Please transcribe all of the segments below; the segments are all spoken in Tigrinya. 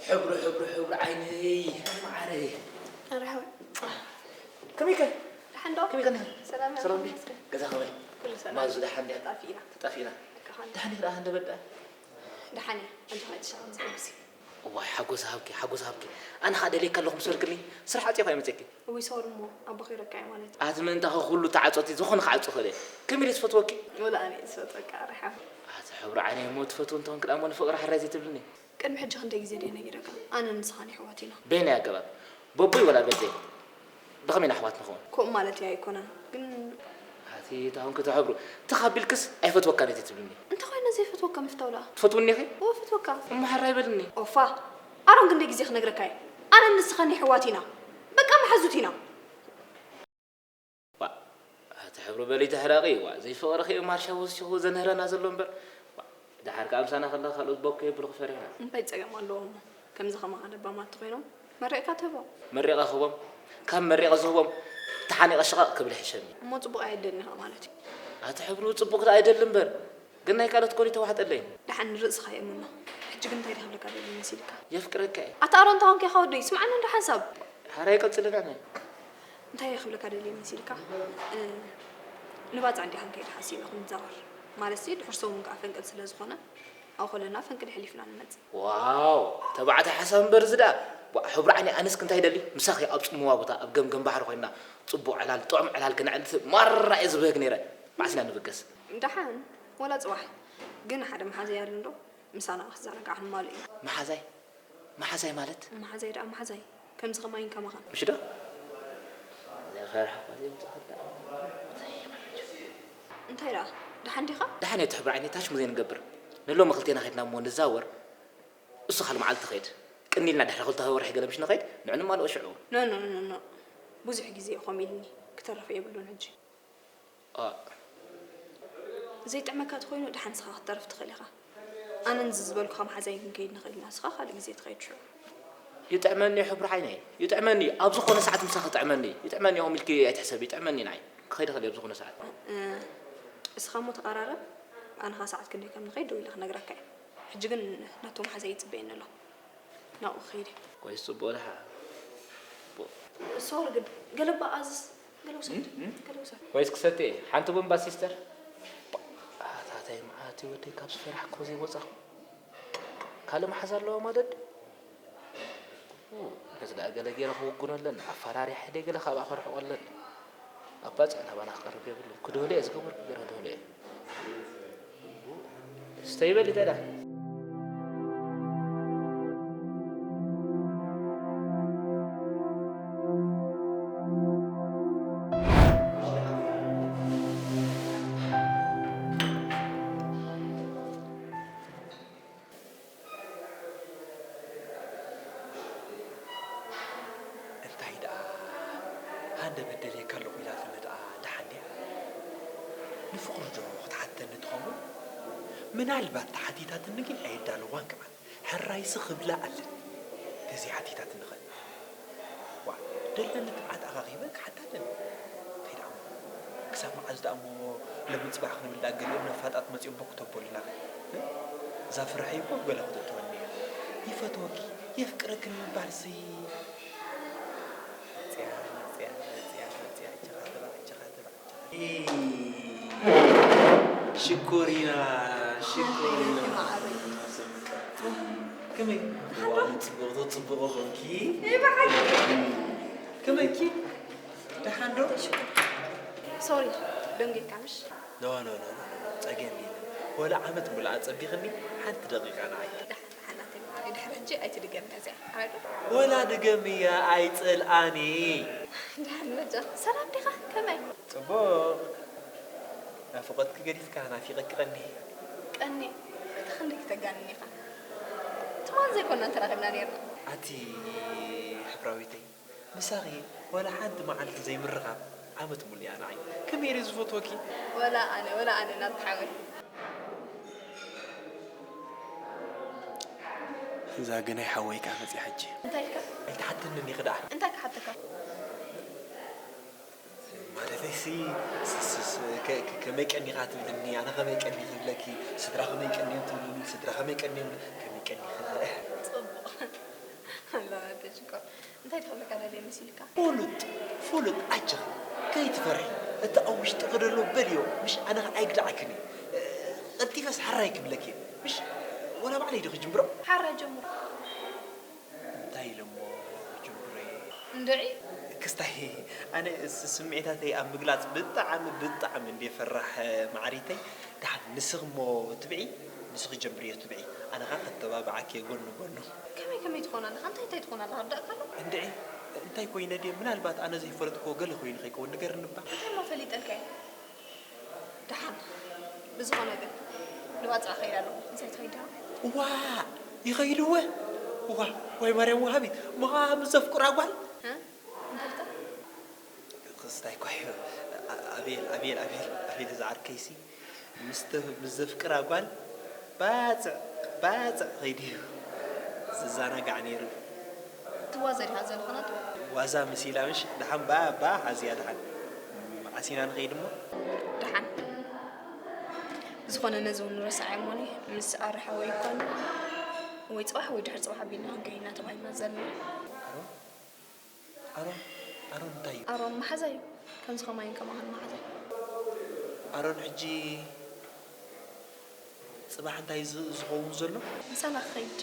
ሕብሩ፣ ሕብሩ፣ ሕብሩ ዓይነይ፣ ማዓረይ። መርሓባ። ከመይ ከ? ደሓን ዶ? ከመይ ከ? ሰላም፣ ሰላም ድዩ? ይመስገን። ገዛ ከመይ? ኩሉ ሰላም። ማዙ ደሓን ድያ? ተጣፊእና። ተጣፊእና። ደሓን። ደሓን ኢኻ ደኣ፣ እንደ በዳ? ደሓን እየ። ኣጆኻ፣ ኣይትሸገር፣ ዘሐጉስ እዩ። እዋይ፣ ሓጎስ ሃብኪ፣ ሓጎስ ሃብኪ። ኣነ ኸኣ ደልየካ ኣለኹ፣ ምስ በልክኒ፣ ስራሕ ዓጽየኳ እየ መጺአኪ። እውይ፣ ሶሪ እሞ፣ ኣቦኺ ረካ እየ ማለት እዩ። ኣቲ ምእንታኺ ኩሉ ተዓጾቲ፣ ዝኾነ ክዓጹ ክእል እየ። ከመይ ኢለ ዝፈትወኪ? ወላ ኣነ እየ ዝፈትወካ፣ ርሓም። ኣቲ ሕብሩ ዓይነይ እሞ፣ ትፈትው እንተኾንኪ ደኣ እሞ፣ ንፍቕሪ ሕራይ ዘይትብልኒ። ቅድሚ ሕጂ ክንደይ ግዜ ድየ ነጊረካ? ኣነን ንስኻን ኣሕዋት ኢና። በየናይ ኣገባብ? በቦይ ወላ በደይ? ብኸመይ ኢና ኣሕዋት ንኸውን? ከምኡ ማለተይ ኣይኮነን፣ ግን ኣቲ እታ ኾንኪ እታ ሕብሩ፣ ትኽ ኣቢልክስ ኣይፈትወካን እየ ትብልኒ። እንተ ኾይነ ዘይፈትወካ ምፍታው ደኣ? ትፈትውኒ ኢኺ? እወ፣ እፈትወካ። እሞ ሕራይ በልኒ። ኦፋ! ኣሮን ክንደይ ግዜ ክነግረካ እየ? ኣነን ንስኻን ኣሕዋት ኢና። በቃ መሓዙት ኢና። ዋእ፣ ኣቲ ሕብሩ በሊ ተሕረቒ፣ ዋእ፣ ዘይፍቕርኺ እዩ ማርሻ ወሲኹ ዘንህረና ዘሎ እምበር፣ ዋእ፣ ደሓር ከኣ ምሳና ከላ ካልኦት ቦክ የብልኹ ፈሪሕና። እንታይ ጸገም ኣለዎ እሞ? ከምዚ ከማኻ ለባማት ተኾይኖም መሪቕካ ትህቦም? መሪቐ ክህቦም? ካብ መሪቐ ዝህቦም ተሓኒቐ ሽቐቕ ክብል ይሕሸኒ። እሞ ጽቡቕ ኣየደልን ኢኻ ማለት እዩ? ኣቲ ሕብሩ ጽቡቕ ደኣ ኣይደሊ እምበር፣ ግን ናይ ካልኦት ኮን ይተዋሕጠለይ። ደሓን ንርእስኻ የእምኖ። ሕጂ ግን እንታይ ድየ ክብለካ ደልየ መሲልካ? የፍቅረካ እየ። ኣታ ኣሮን እንተ ኾንካ ኢኻ ወደይ፣ ስምዓኒ እንዶ ሓንሳብ። ሓራይ ቀጽለና ናይ። እንታይ እየ ክብለካ ደልየ መሲልካ? እ፣ ንባጽዕ እንዲኻ ክንከይድ ሓሲበ ክንዛወር። ማለትሲ ድሕሪ ሰሙን ከኣ ፈንቅል ስለ ዝኾነ፣ ኣብኡ ከለና ፈንቅል የሕሊፍና ንመጽእ። ዋው! ተባዕታይ ሓሳብ እምበር እዚ ደኣ። ዋ፣ ሕብሩ ዓይነይ ኣነስ ክንታይ ደሊ? ምሳኺ ኣብ ጽምዋ ቦታ፣ ኣብ ገምገም ባሕሪ ኮይንና፣ ጽቡቕ ዕላል፣ ጥዑም ዕላል ክነዕልል ማራ እየ ዝብህግ ነይረ። መዓስ ኢና ንብገስ? ደሓን፣ ወላ ጽባሕ። ግን ሓደ መሓዘይ ኣሎ እንዶ፣ ምሳና ክዘናጋዕ ክንማልእ እዩ። መሓዛይ? መሓዛይ ማለት? መሓዛይ ደኣ መሓዛይ። ከምዚ ከማይን ከማኻን። ምሽ ዶ? ዘይፈርሐ እኳ ዘይምጻእ ከዳዕ። እንታይ ደኣ? ደሓን ዲኻ? ደሓን እየ፣ ትሕብር ዓይነይ፣ ታች ሙዜ ንገብር። ንሎሚ ክልቴና ኸድና እሞ ንዛወር። እሱ ካልእ መዓልቲ ኸይድ። ቅኒ ኢልና ድሕሪ ክልተ ወርሒ ገለ ምሽ ንኸይድ፣ ንዑ ንማልኦ ሽዑ። ኖ፣ ኖ፣ ኖ፣ ኖ። ብዙሕ ግዜ እዩ ኸም ኢልኒ። ክተርፍ የብሉን ሕጂ። ኣ። ዘይጥዕመካ ተኾይኑ፣ ደሓን ንስኻ ክትተርፍ ትኽእል ኢኻ። ኣነ ንዚ ዝበልኩኻ መሓዛይ ክንከይድ ንኽእል ኢና። ንስኻ ካልእ ግዜ ትኸይድ ሽዑ። ይጥዕመኒ ሕብሩ ዓይነይ፣ ይጥዕመኒ። ኣብ ዝኾነ ሰዓት ምሳኺ ይጥዕመኒ። ይጥዕመኒ ኢኹም ኢልኪ ኣይትሕሰቢ፣ ይጥዕመኒ ንዓይ። ክኸይድ እኽእል እየ ኣብ ዝኾነ ሰዓት። እ፣ እስኻ እሞ ተቐራረብ፣ ኣነ ኸኣ ሰዓት ክንደይ ከም ንኸይድ ደው ኢለ ክነግረካ እየ። ሕጂ ግን ናቱ መሓዛይ ይጽበየኒ ኣሎ። ናብኡ ክኸይድ እየ። ቆይ፣ ጽቡቕ ደሓ። ጽቡቕ። ሶሪ ግን፣ ገለ እባ ኣዝዝ፣ ገለ ውሰድ፣ እም፣ እም። ገለ ውሰድ። ወይስ ክሰቲ እየ? ሓንቲ ቡምባ ሲስተር? ኣታታይ መዓት እዩ ወደይ፣ ካብ ዝፈራሕክዎ ዘይወጻኹ። ካልእ መሓዛ ኣለዋ ማለት? ኡ፣ ነዚ ደኣ ገለ ገይረ ክውግኖ ኣለኒ። ኣፈራሪሐ ደይ ገለ ካብኣ ከርሕቆ ኣለኒ። ኣባጽዕ ናባና ክቐርብ የብሉን። ክድህሎ እየ ዝገበርኩ ገይረ ክድህሎ እየ። ስተይ በሊ ተዳ። እንታይ ደኣ፣ ሃንደ በደልየካ ኣለኹ ኢላትኒ ደኣ ደሓን ድያ? ንፍቕሪ ዶ ክትሓተኒ ትኸውን? ምናልባት ተሓቲታትኒ ግን ኣየዳለዋን ከማን። ሕራይሲ ክብላ ኣለኒ። ተዘይሓቲታትኒ ኸ? ዋ፣ ደለኒ ትብዓት ኣኻኺበ ክሓታ ኣለኒ። እንታይ ደኣ እሞ? ክሳብ መዓዝ ደኣ እሞ ሎሚ ጽባሕ ክንብል ደኣ ገሊኦም ነፋጣት መጺኦም ቦክ ተበሉና ኸ? እ? እዛ ፍርሐይ እኮ ገለ ክትእትወኒ እያ። ይፈትወኪ፣ የፍቅረክን ምባልሲ። መጽያ፣ መጽያ፣ መጽያ፣ መጽያ፣ ጀኻ ትብዓ፣ ጀኻ ትብዓ። ሽኮሪና፣ ሽኮሪና። ከመይ? ጽቡቕ፣ ጽቡቕ ኾንኪ። ከመይ? ደሓን ዶ? ሶሪ፣ ደንጊካ ምሽ? ኖ፣ ኖ፣ ኖ፣ ኖ፣ ጸገም የለን። ወላ ዓመት ሙሉኣ ጸቢኽኒ፣ ሓንቲ ደቂቃ ንዓይ። ደሓን፣ ደሓን፣ ናተይ መዓረይ፣ ድሕሪ ሕጂ ኣይትድገምያ እዚኣ። ዓራይ ዶ? ወላ ድገምያ ኣይጸልኣን እየ። ደሓን መጃ። ሰላም ዲኻ? ከመይ? ጽቡቕ። ናፍቖትኪ ገዲፍካ ናፊቐኪ ቀኒ። ቀኒ? እቲ ክንደይ ክተጋንን ኢኻ? ትማል ዘይኮናን ተራኺብና ነይርና። ኣቲ ሕብራዊተይ፣ ምሳኺ ዋላ ሓንቲ መዓልቲ ዘይምርኻብ ዓመት ሙሉእ እያ ንዓይ። ከመይ ኢለ ዝፈትወኪ? ወላ ኣነ፣ ወላ ኣነ ናቲ ሓወይ። እዛ ግናይ ሓወይ ከኣ መጺኣ ሕጂ። እንታይ ኢልካ? ኣይትሓትንን ኢኺ ደኣ። እንታይ ክሓተካ? ማለተይሲ፣ ስ-፣ ስ-፣ ስ-፣ ከ-፣ ከ-፣ ከመይ ቀኒኻ ትብልኒ፣ ኣነ ከመይ ቀኒ ክብለኪ፣ ስድራ ከመይ ቀንዮም ትብልኒ፣ ስድራ ከመይ ቀንዮም፣ ከመይ ቀኒኺ ኸ? ጽቡቕ። ኣላ፣ ተሽኮር። እንታይ ትኽብለካ ደልየ መሲልካ? ፍሉጥ፣ ፍሉጥ፣ ኣጀኺ፣ ከይትፈርሒ። እቲ ኣብ ውሽጥኺ ደሎ በልዮ፣ ምሽ ኣነ ኸ ኣይግድዓክን እየ። ቀልጢፈስ ሓራይ ክብለኪ እየ፣ ምሽ ወላ ባዕለይ ዶ ክጅምሮ? ሓራይ ጀምሮ። እንታይ ኢለ እሞ ክጅምሮ እየ? እንድዒ። ክስታይ፣ ኣነ ስ-፣ ስምዒታተይ ኣብ ምግላጽ ብጣዕሚ፣ ብጣዕሚ እንድየ ፈራሕ፣ መዓሪተይ። ደሓን ንስኺ እሞ ትብዒ፣ ንስኺ ጀምርዮ ትብዒ። ኣነ ኸኣ ከተባብዓኪ እየ ጎኒ ጎኑ። ከመይ፣ ከመይ ትኾን ኣለኻ? እንታይ፣ እንታይ ትኾን ኣለኻ? ርዳእካ ኣሎ? እንድዒ፣ እንታይ ኮይነ ድየ? ምናልባት ኣነ ዘይፈለጥክዎ ገለ ኮይኑ ከይከውን ንገርኒ እባ። እንታይ እሞ ፈሊጠልካ እየ? ደሓን። ብዝኾነ ግን፣ ንባጽዕ እኸይድ ኣለኹ። ምሳይ ትኸይድ ዲኻ? እዋእ! ይኸይድ እወ! እዋ! ዋይ ማርያም ወሃቢት! እሞ ኸኣ ምስ ዘፍቅራ ጓል? እ? እንታይ ኢልካ? ክስታይ እኮ እዩ። ኣ-፣ ኣቤል፣ ኣቤል፣ ኣቤል፣ ኣቤል፣ እዚ ዓርከይሲ ምስ ተ-፣ ምስ ዘፍቅራ ጓል ባጽዕ፣ ባጽዕ ኸይዱ እዩ ዝዘናጋዕ ነይሩ። ትዋዘ ዲኻ ዘለኻ ናቱ? ዋዛ መሲላ ምሽ? ደሓን ባ፣ ባ ሓዝያ ደሓን። ዓሲና ንኸይድ እሞ። ደሓን። ብዝኾነ ነዚ እውን ንረስዓዮ እሞኒ፣ ምስ ኣረ ሓወይ እኳ ወይ ጽባሕ ወይ ድሕሪ ጽባሕ ኣቢልና ክንከይድ ኢና ተባሂልና ዘለና። ኣሮን? ኣሮን? ኣሮን እንታይ እዩ? ኣሮን መሓዛ እዩ። ከምዚ ከማይን ከማኻን መሓዛ እዩ። ኣሮን ሕጂ ጽባሕ እንታይ ዝ-፣ ዝኸውን ዘሎ? ምሳና ክኸይድ።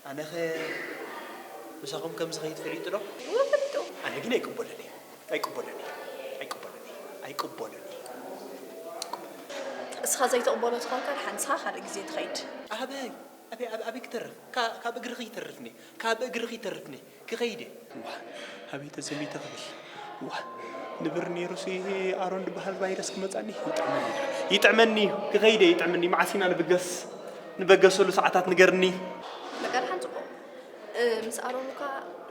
ኣነኸ ምሳኹም ከም ዝኸይድ ፈሊጡ ዶ? እወ፣ ፈሊጡ። ኣነ ግን ኣይቅበሎን እየ። ኣይቅበሎን እየ። ኣይቅበሎን እየ። ኣይቅበሎን እየ። እስኻ ዘይትቕበሎ ተኾንካ፣ ደሓን ንስኻ ካልእ ግዜ ትኸይድ። ኣበይ? ኣበይ? ኣብ-፣ ኣበይ ክተርፍ? ካ-፣ ካብ እግርኺ ይተርፍኒ። ካብ እግርኺ ይተርፍኒ። ክኸይድ እየ። ዋ፣ ኣበይ ተዘሚተ ክብል። ዋ፣ ንብር ነይሩሲ ኣሮን ዝበሃል ቫይረስ ክመጻኒ ይጥዕመኒ። ይጥዕመኒ እዩ። ክኸይድ እየ፣ ይጥዕመኒ። መዓስ ኢና ንብገስ? ንበገሰሉ ሰዓታት ንገርኒ። በቃ፣ ደሓን ጽቡቕ። እ፣ ምስ ኣሮን እኳ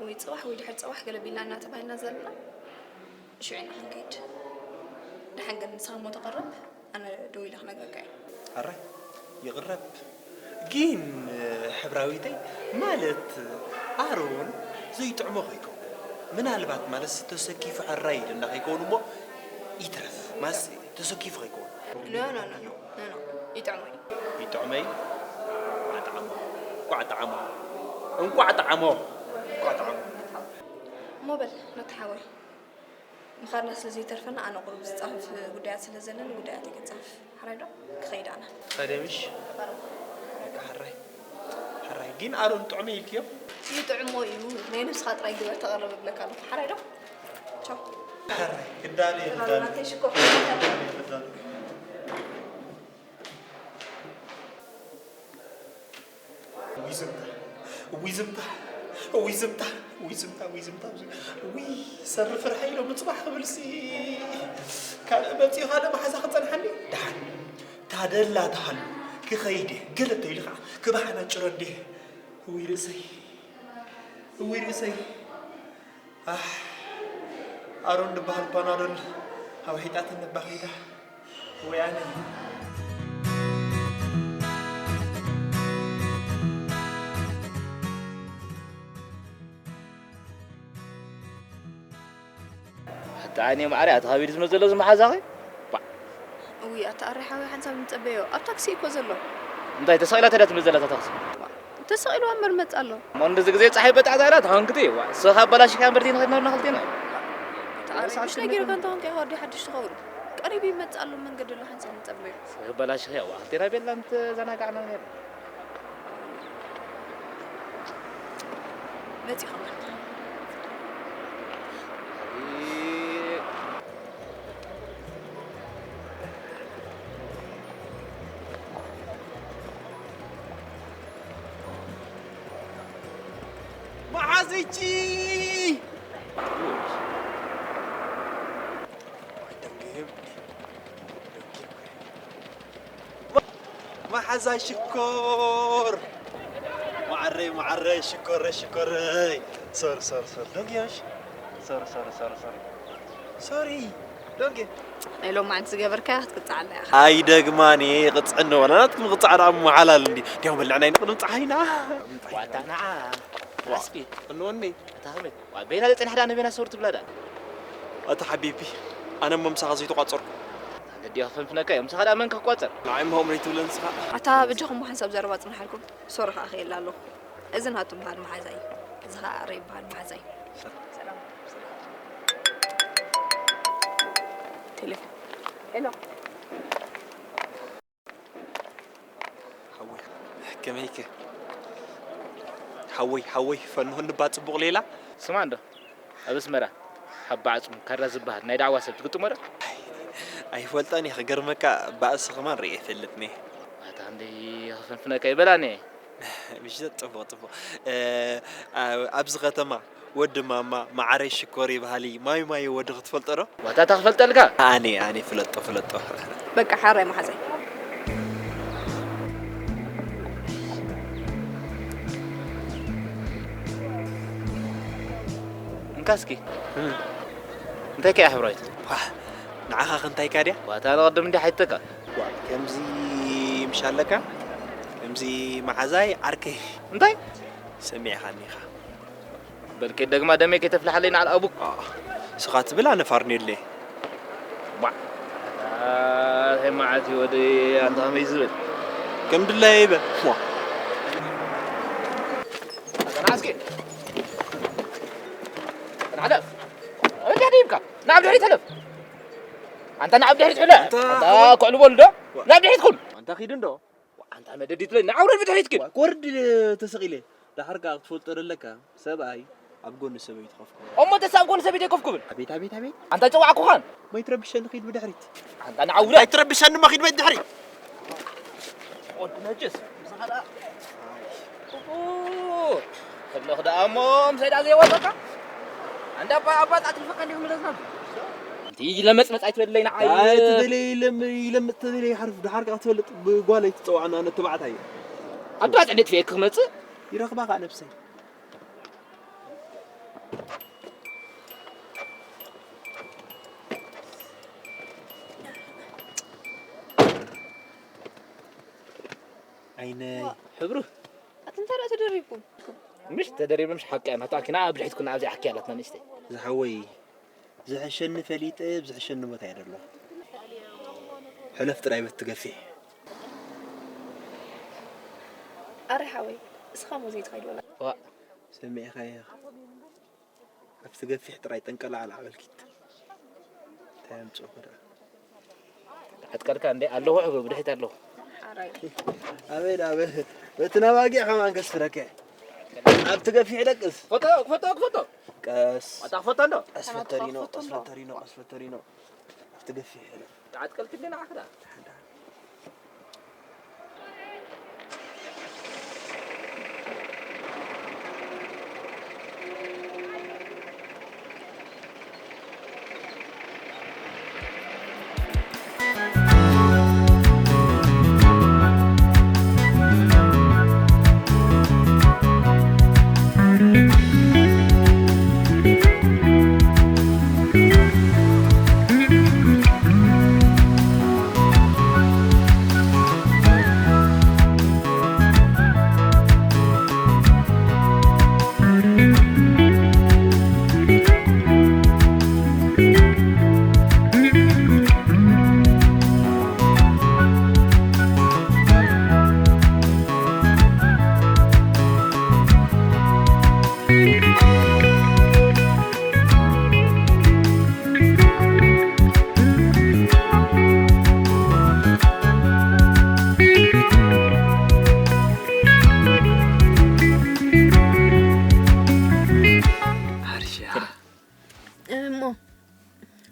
ወይ ጽባሕ ወይ ድሕሪ ጽባሕ ገለ ቢልና እናተባህልና ዘለና፣ ሽዑ ኢና ክንከይድ። ደሓን ግን ንስኻ እሞ ተቐረብ፣ ኣነ ደው ኢለ ክነግረካ እየ። ኣራይ፣ ይቕረብ። ግን፣ ሕብራዊተይ፣ ማለት ኣሮን ዘይጥዕሞ ከይከውን። ምናልባት ማለት ተሰኪፉ ሕራይ ኢልና ከይከውን እሞ ይትረፍ። ማለትስ ተሰኪፉ ከይከውን። ኖ፣ ኖ፣ ኖ፣ ኖ፣ ኖ፣ ኖ። ይጥዕሞ እዩ። ይጥዕሞ እዩ። እንቋዕ ጠዓሞ። እንቋዕ ጠዓሞ። እንቋዕ ጠዓሞ። እንቋዕ ጠዓሞ። እሞ በል፣ ነቲ ሓወይ። ምኻድና ስለ ዘይተርፈና፣ ኣነ ቁሩብ ዝጻፈፍ ጉዳያት ስለ ዘለኒ፣ ጉዳያተይ ክጻፈፍ። ሓራይ ዶ? ክኸይድ ኣነ። ኸደምሽ? በቃ ሓራይ። ሓራይ። ግን ኣሮን ጥዑመ ኢልክዮ? ይጥዕሞ እዩ። ናይ ነብስኻ ጥራይ ግበር፣ ተቐረብ እብለካ ኣለኹ። ሓራይ ዶ? ቻው። ሓራይ። ክዳለ እየ፣ ክዳለ። ናተይ ሽኮር። ክዳለ እየ፣ ክዳለ። ዊዝምታ፣ ዊዝምታ፣ ዊዝምታ፣ ዊዝምታ፣ ዊዝምታ፣ ዊ-፣ ሰሪ ፍርሐ ኢሎ ምጽባሕ ክብልሲ፣ ካልእ መጺኡ ካልእ መሓዛ ክጸንሓኒ? ደሓን፣ ታደላ ተሃሉ፣ ክኸይድ እየ፣ ገለ እንተኢሉ ኸዓ፣ ክባሕና ጭሮ እንዴ። እውይ ርእሰይ፣ እውይ ርእሰይ። ኣሕ፣ ኣሮን ድበሃል ፓናዶል ኣውሒጣትኒ እባ ከይዳ። ወይ ኣነ። ዳኒ ማዕረ ኣታ ካበይ ዝመጽእ ዘሎ ዝመሓዛኺ? ባ- እውይ ኣታ ኣረ ሓወይ ሓንሳብ ንጸበዮ ኣብ ታክሲ እኮ ዘሎ። እንታይ ተሰቒላ ተዳ ትመጽእ ዘላ እታ ታክሲ? ተሰቒሉ እምበር መጽእ ኣሎ። እሞ እንደዚ ግዜ ጸሓይ በጣዕታ ኢላ ትኾን ክትይ? ዋ፣ ንስኻ ኣበላሽካ እምበር ዘይንኸድና ርና ክልቴና። ኣታ ኣረ ምሽ ነጊርካ እንተኾንካ ኢኻ ወዲ ሓድሽ ትኸውን። ቀሪቡ ይመጽእ ኣሎ መንገዲ ኣሎ ሓንሳብ ንጸበዮ። ኣበላሽኻ ዋ፣ ክልቴና ቤላ ምተዘናጋዕና ነርና። መጺኻ ማለት እዩ። መሓዘይቺ! መሓዛ ሽኮር! መዓረይ፣ መዓረይ፣ ሽኮረይ፣ ሽኮረይ! ሶሪ፣ ሶሪ፣ ሶሪ። ዶንጌ፣ እሺ። ሶሪ፣ ሶሪ፣ ሶሪ፣ ሶሪ። ሶሪ፣ ዶንጌ። ናይ ሎማዓንቲ ዝገበርካያ ክትቅጻዓላ ኢኻ። ኣይደግማን እየ፣ ይቕጽዕኒ ወላ ናትኩም ክጻዕ ደኣ እሞ ሓላል እንዲ። እንዲያው በልዕና ኢና ቅድሚ ጸሓይና። ዋታ ንዓ። ዋ፣ ኣስቢ። እንወኒ። እታ ከመይ? ዋ፣ በይና ደኣ ጸኒሓ ደኣ ንበይና ሰውር ትብላ ደኣ። ኣታ ሓቢቢ፣ ኣነ እሞ ምሳኻ ዘይተቋጸርኩ። ኣታ ነዲኣ ክፈንፍነካ እየ፣ ምሳኻ ደኣ መን ክቋጸር? ንዓይ እሞ ከምኡ ትብለኒ ንስኻ። ኣታ በጃኹም ሓንሳብ ዘረባ ጽንሓልኩም። ሶሪ ኸኣ ክየላ ኣለኹ። እዚ ናቱ በሃል መሓዛ እዩ። እዚ ኸኣ ኣረ ይበሃል መሓዛ እዩ። ሰላም። ቴሌፎን። ሄሎ። ሓወይ፣ ከመይከ? ሓወይ፣ ሓወይ፣ ፈንሁኒ እባ ጽቡቕ ሌላ። ስማዕ እንዶ፣ ኣብ ኣስመራ ሓባ ዓጽሙ ካራ ዝበሃል ናይ ዳዕዋ ሰብ ትግጥሞ ዶ? ኣይፈልጦን እየ፣ ክገርመካ፣ ባእሲ ከማን ርእየ ኣይፈልጥን እየ። ኣታ ክንደይ ክፍንፍነካ ይበላኒ። ምሽ ጽቡቕ፣ ጽቡቕ። እ፣ ኣብ፣ ኣብዚ ከተማ ወዲ ማማ፣ መዓረይ ሽኮር ይበሃል እዩ። ማይ ማይ ወዲ ክትፈልጦ ዶ? ዋታ እታ ክፈልጠልካ? ኣነ፣ ኣነ ፍለጦ፣ ፍለጦ። በቃ ሓራይ መሓዛይ። እንካ እስኪ። እም። እንታይ ከ እያ ሕብራዊት? ዋ፣ ንዓኻ ክንታይ እካ ድያ? ዋታ ንቐድም እንዲ ሓይተካ። ዋ፣ ከምዚ ምሽ ኣለካ? ከምዚ መሓዛይ ዓርከይ። እንታይ? ሰሚዕኻኒ ኢኻ። በል ከይደግማ ደመይ ከይተፍልሓለይ ንዓል ኣቡክ። ኣ፣ ንስኻ ትብል ኣነ ፋርኔለ። ባ፣ ኣታ፣ እንታይ መዓት እዩ ወደይ፣ ኣንታ ከመይ ዝብል? ከም ድላየ ይበል። ዋ። ኣታ ንዓ እስኪ። ንሓለፍ። እንታይ ደይብካ? ንዓብ ድሕሪት ሕለፍ። ኣንታ ንዓብ ድሕሪት ሕለፍ። ኣንታ ኣንታ ክዕሉ በሉ ዶ? ዋ። ንዓብ ድሕሪት ኩን። ኣንታ ኺድ እንዶ። ኣንታ መደዲ ትብለኒ፣ ንዓ ውረድ ብድሕሪት ግን። ዋ፣ ክወርድ ተሰቒለ። ደሓር ከኣ ክትፈልጦ ደለካ፣ ሰብኣይ ኣብ ጎኒ ሰበይቱ ኮፍ ክብል። እሞ እንተስ ኣብ ጎኒ ሰበይተይ ኮፍ ክብል? ኣቤት፣ ኣቤት፣ ኣቤት። ኣንታ ጸዋዕኩኻን። ማይ ትረብሸኒ፣ ኺድ ብድሕሪት። ኣንታ ንዓ ውረድ። ኣይትረብሸኒ እሞ ኺድ ብድሕሪት። ወዲ ነጅስ፣ ምሳኻ ደኣ። ኡኡ፣ ከለኹ ደኣ እሞ ምሳይ ደኣ ዘይወጸካ? ኣንዳ ኣባ፣ ኣባ ጻዕት ይፈቀድ ይኹን መለስና። እንቲ ለመጽመጽ ኣይትበለይ ንዓይ። ኣይ፣ ትደለይ ይለም-፣ ይለምጥ፣ ትደለይ ይሓርፍ። ደሓር ከኣ ክትፈልጥ ብጓለይ ትጸዋዕና፣ ኣነ ተባዕታይ እየ። ኣባ ጻዕት ክመጽእ? ይረኽባ ከኣ ነብሰይ። ዓይነይ። ዋ፣ ሕብሩ። ኣቲ እንታይ ደኣ ተደሪብኩም? ምሽ ተደሪብና ምሽ ሓቂ እያ። ናታ ኣኪና ብድሕሪት ኩና ኣብዚ ሓቂ ኣላትና ንእሽተይ። ዝሓወይ፣ ዝሕሸኒ ፈሊጠ፣ ብዝሕሸኒ ቦታ እየ ደሎ። ሕለፍ ጥራይ በቲ ገፊሕ። ኣረ ሓወይ፣ እስኻ እሞ ዘይትኸይድ ወላ። ዋ። ሰሚዕኻዮ ኢኻ። ኣብቲ ገፊሕ ጥራይ ጠንቀላዕላዕ በልኪት። እንታይ ኣምጽእኹ ደኣ? ተዓጥቀልካ እንዴ ኣለኹ፣ ሕብሩ ብድሕሪት ኣለኹ። ሓራይ። ኣበይ ደኣ፣ ኣበይ? በቲ ናብ ኣጊዕ ከማን ከስፍረካ። ኣብቲ ገፊሕ ደቅስ። ክፈቶ፣ ክፈቶ፣ ክፈቶ። ቀስ። ዋጣ ክፈቶ እንዶ። ቀስ ፈተሪኖ፣ ቀስ ፈተሪኖ፣ ቀስ ፈተሪኖ። ኣብቲ ገፊሕ ሕለፍ። ተዓጥቀልክ እንዴ ንዓኻ ደኣ?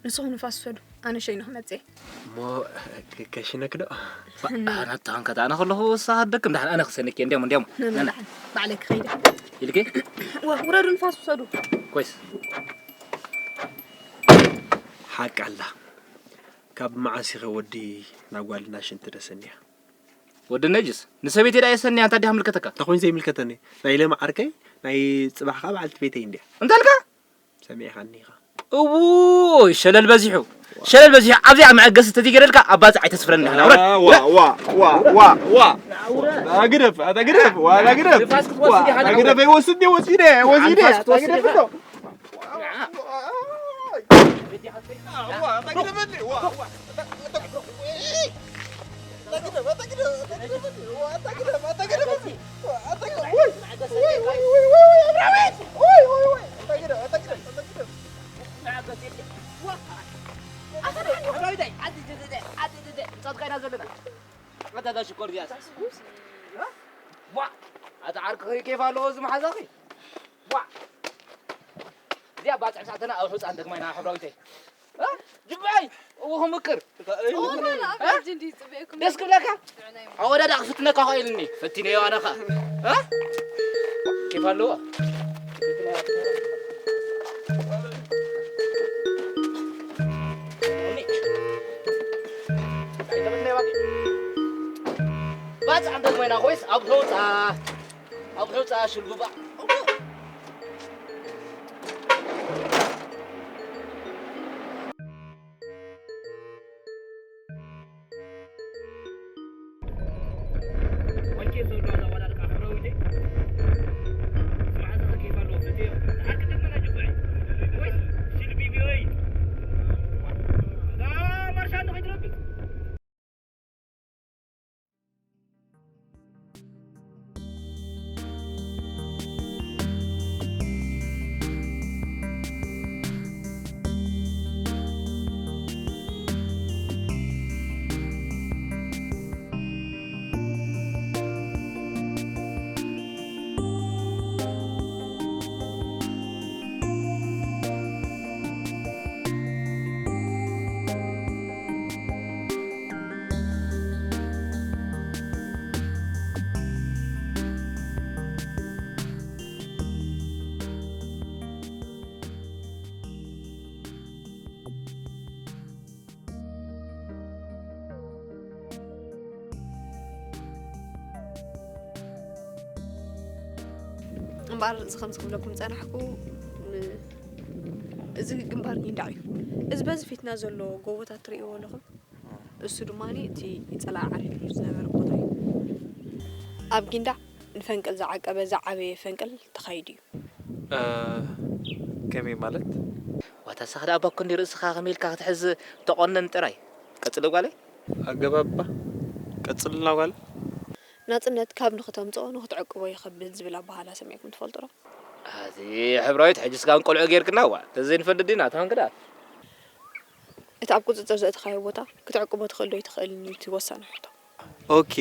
ንስኹም ንፋስ ውሰዱ፣ ኣነ ሸይነ ክመጽእ እየ። እሞ ከሽነክ ዶ? ኣነ ተኻንከት ኣነ ከለኹ እሳ ደክም ዳሕን ኣነ ክሰነክ እንዲያሞ እንዲያሞ። ንመላሕን ባዕለይ ክኸይደ። ኢልኪ? ወ ውረዱ ንፋስ ውሰዱ። ኮይስ ሓቂ ኣላ። ካብ መዓስ ኢኸ ወዲ ናብ ጓልና ሽንቲ ደሰንያ? ወዲ ነጅስ ንሰበይቲ ዳ የሰንያ እንታ ዲኻ ምልከተካ? እንታይ ዘይምልከተኒ? ናይ ለማ ዓርከይ ናይ ጽባሕ ከኣ በዓልቲ ቤተይ እንድያ። እንተልካ? ሰሚዕኻኒ ኢኻ። እውይ ሸለል በዚሑ ሸለል በዚሑ ኣብዚኣ መዐገሲ ተዘይገደልካ ኣብ ባጽዕ ኣይተስፍረኒ ኢኻ። ውረድ። ዋ ዋ ዋ ዋ ዋ ግደፍ ኣታ ግደፍ ዋላ ግደፍ ንፋስ ክትወስድ ኢኻ። ግደፍ ወስድ ወስድ ወስድ ንፋስ ክትወስድ ግደፍ ኢኻ። ዶ ኣታ ሽኮር እዚኣስ። ቧ! ኣታ ዓርክኺ ኬፍ ኣለዎ እዚ መሓዛኺ። ቧ! እዚኣ ባጽዕ ሳዕተና ኣብ ሑጻ እንደግማይና ሕብራዊተይ። እ? ጅብዓይ! እዎ ክምቅር። ደስ ክብለካ? ኣወዳዳ ክፍትነካ ኸ ኢልኒ። ፈቲነዮ ኣነ ኸ። እ? ኬፍ ኣለዎ። ባጽዕ እንደግማይና ኮይስ ኣብ ሑጻ። ኣብ ሑጻ ሽልጉባ። እምበኣር እዚ ከምዚ ክብለኩም ዝጸናሕኩ እዚ ግንባር ጊንዳዕ እዩ። እዚ በዚ ፊትና ዘሎ ጎቦታት ትርእይዎ ኣለኹም። እሱ ድማ እቲ ጸላኢ ዓርዩ ዝነበረ ቦታ እዩ። ኣብ ጊንዳዕ ንፈንቅል ዝዓቀበ ዝዓበየ ፈንቅል ተኻይዱ እዩ። ከመይ ማለት? ዋታ ሳኽዳ ኣባ ኮንዲ ርእስኻ ከመይ ኢልካ ክትሕዝ ተቆነን ጥራይ። ቀጽሊ ጓለይ። ኣገባባ ቀጽልና ጓል። ናጽነት ካብ ንኽተምጽኦ ንኽትዕቅቦ ይኸብድ ዝብል ኣባህላ ሰሚዕኩም ትፈልጡ ዶ? ኣዚ ሕብራዊት ሕጅስ ጋን ቆልዑ ጌርክና ዋ ተዘይንፈልጥ ዲና ተኾንክ ደኣ። እቲ ኣብ ቁጽጽር ዘእተኻዮ ቦታ ክትዕቅቦ ትኽእል ዶ ኣይትኽእልን እዩ እቲ ወሳኒ ሕቶ። ኦኬ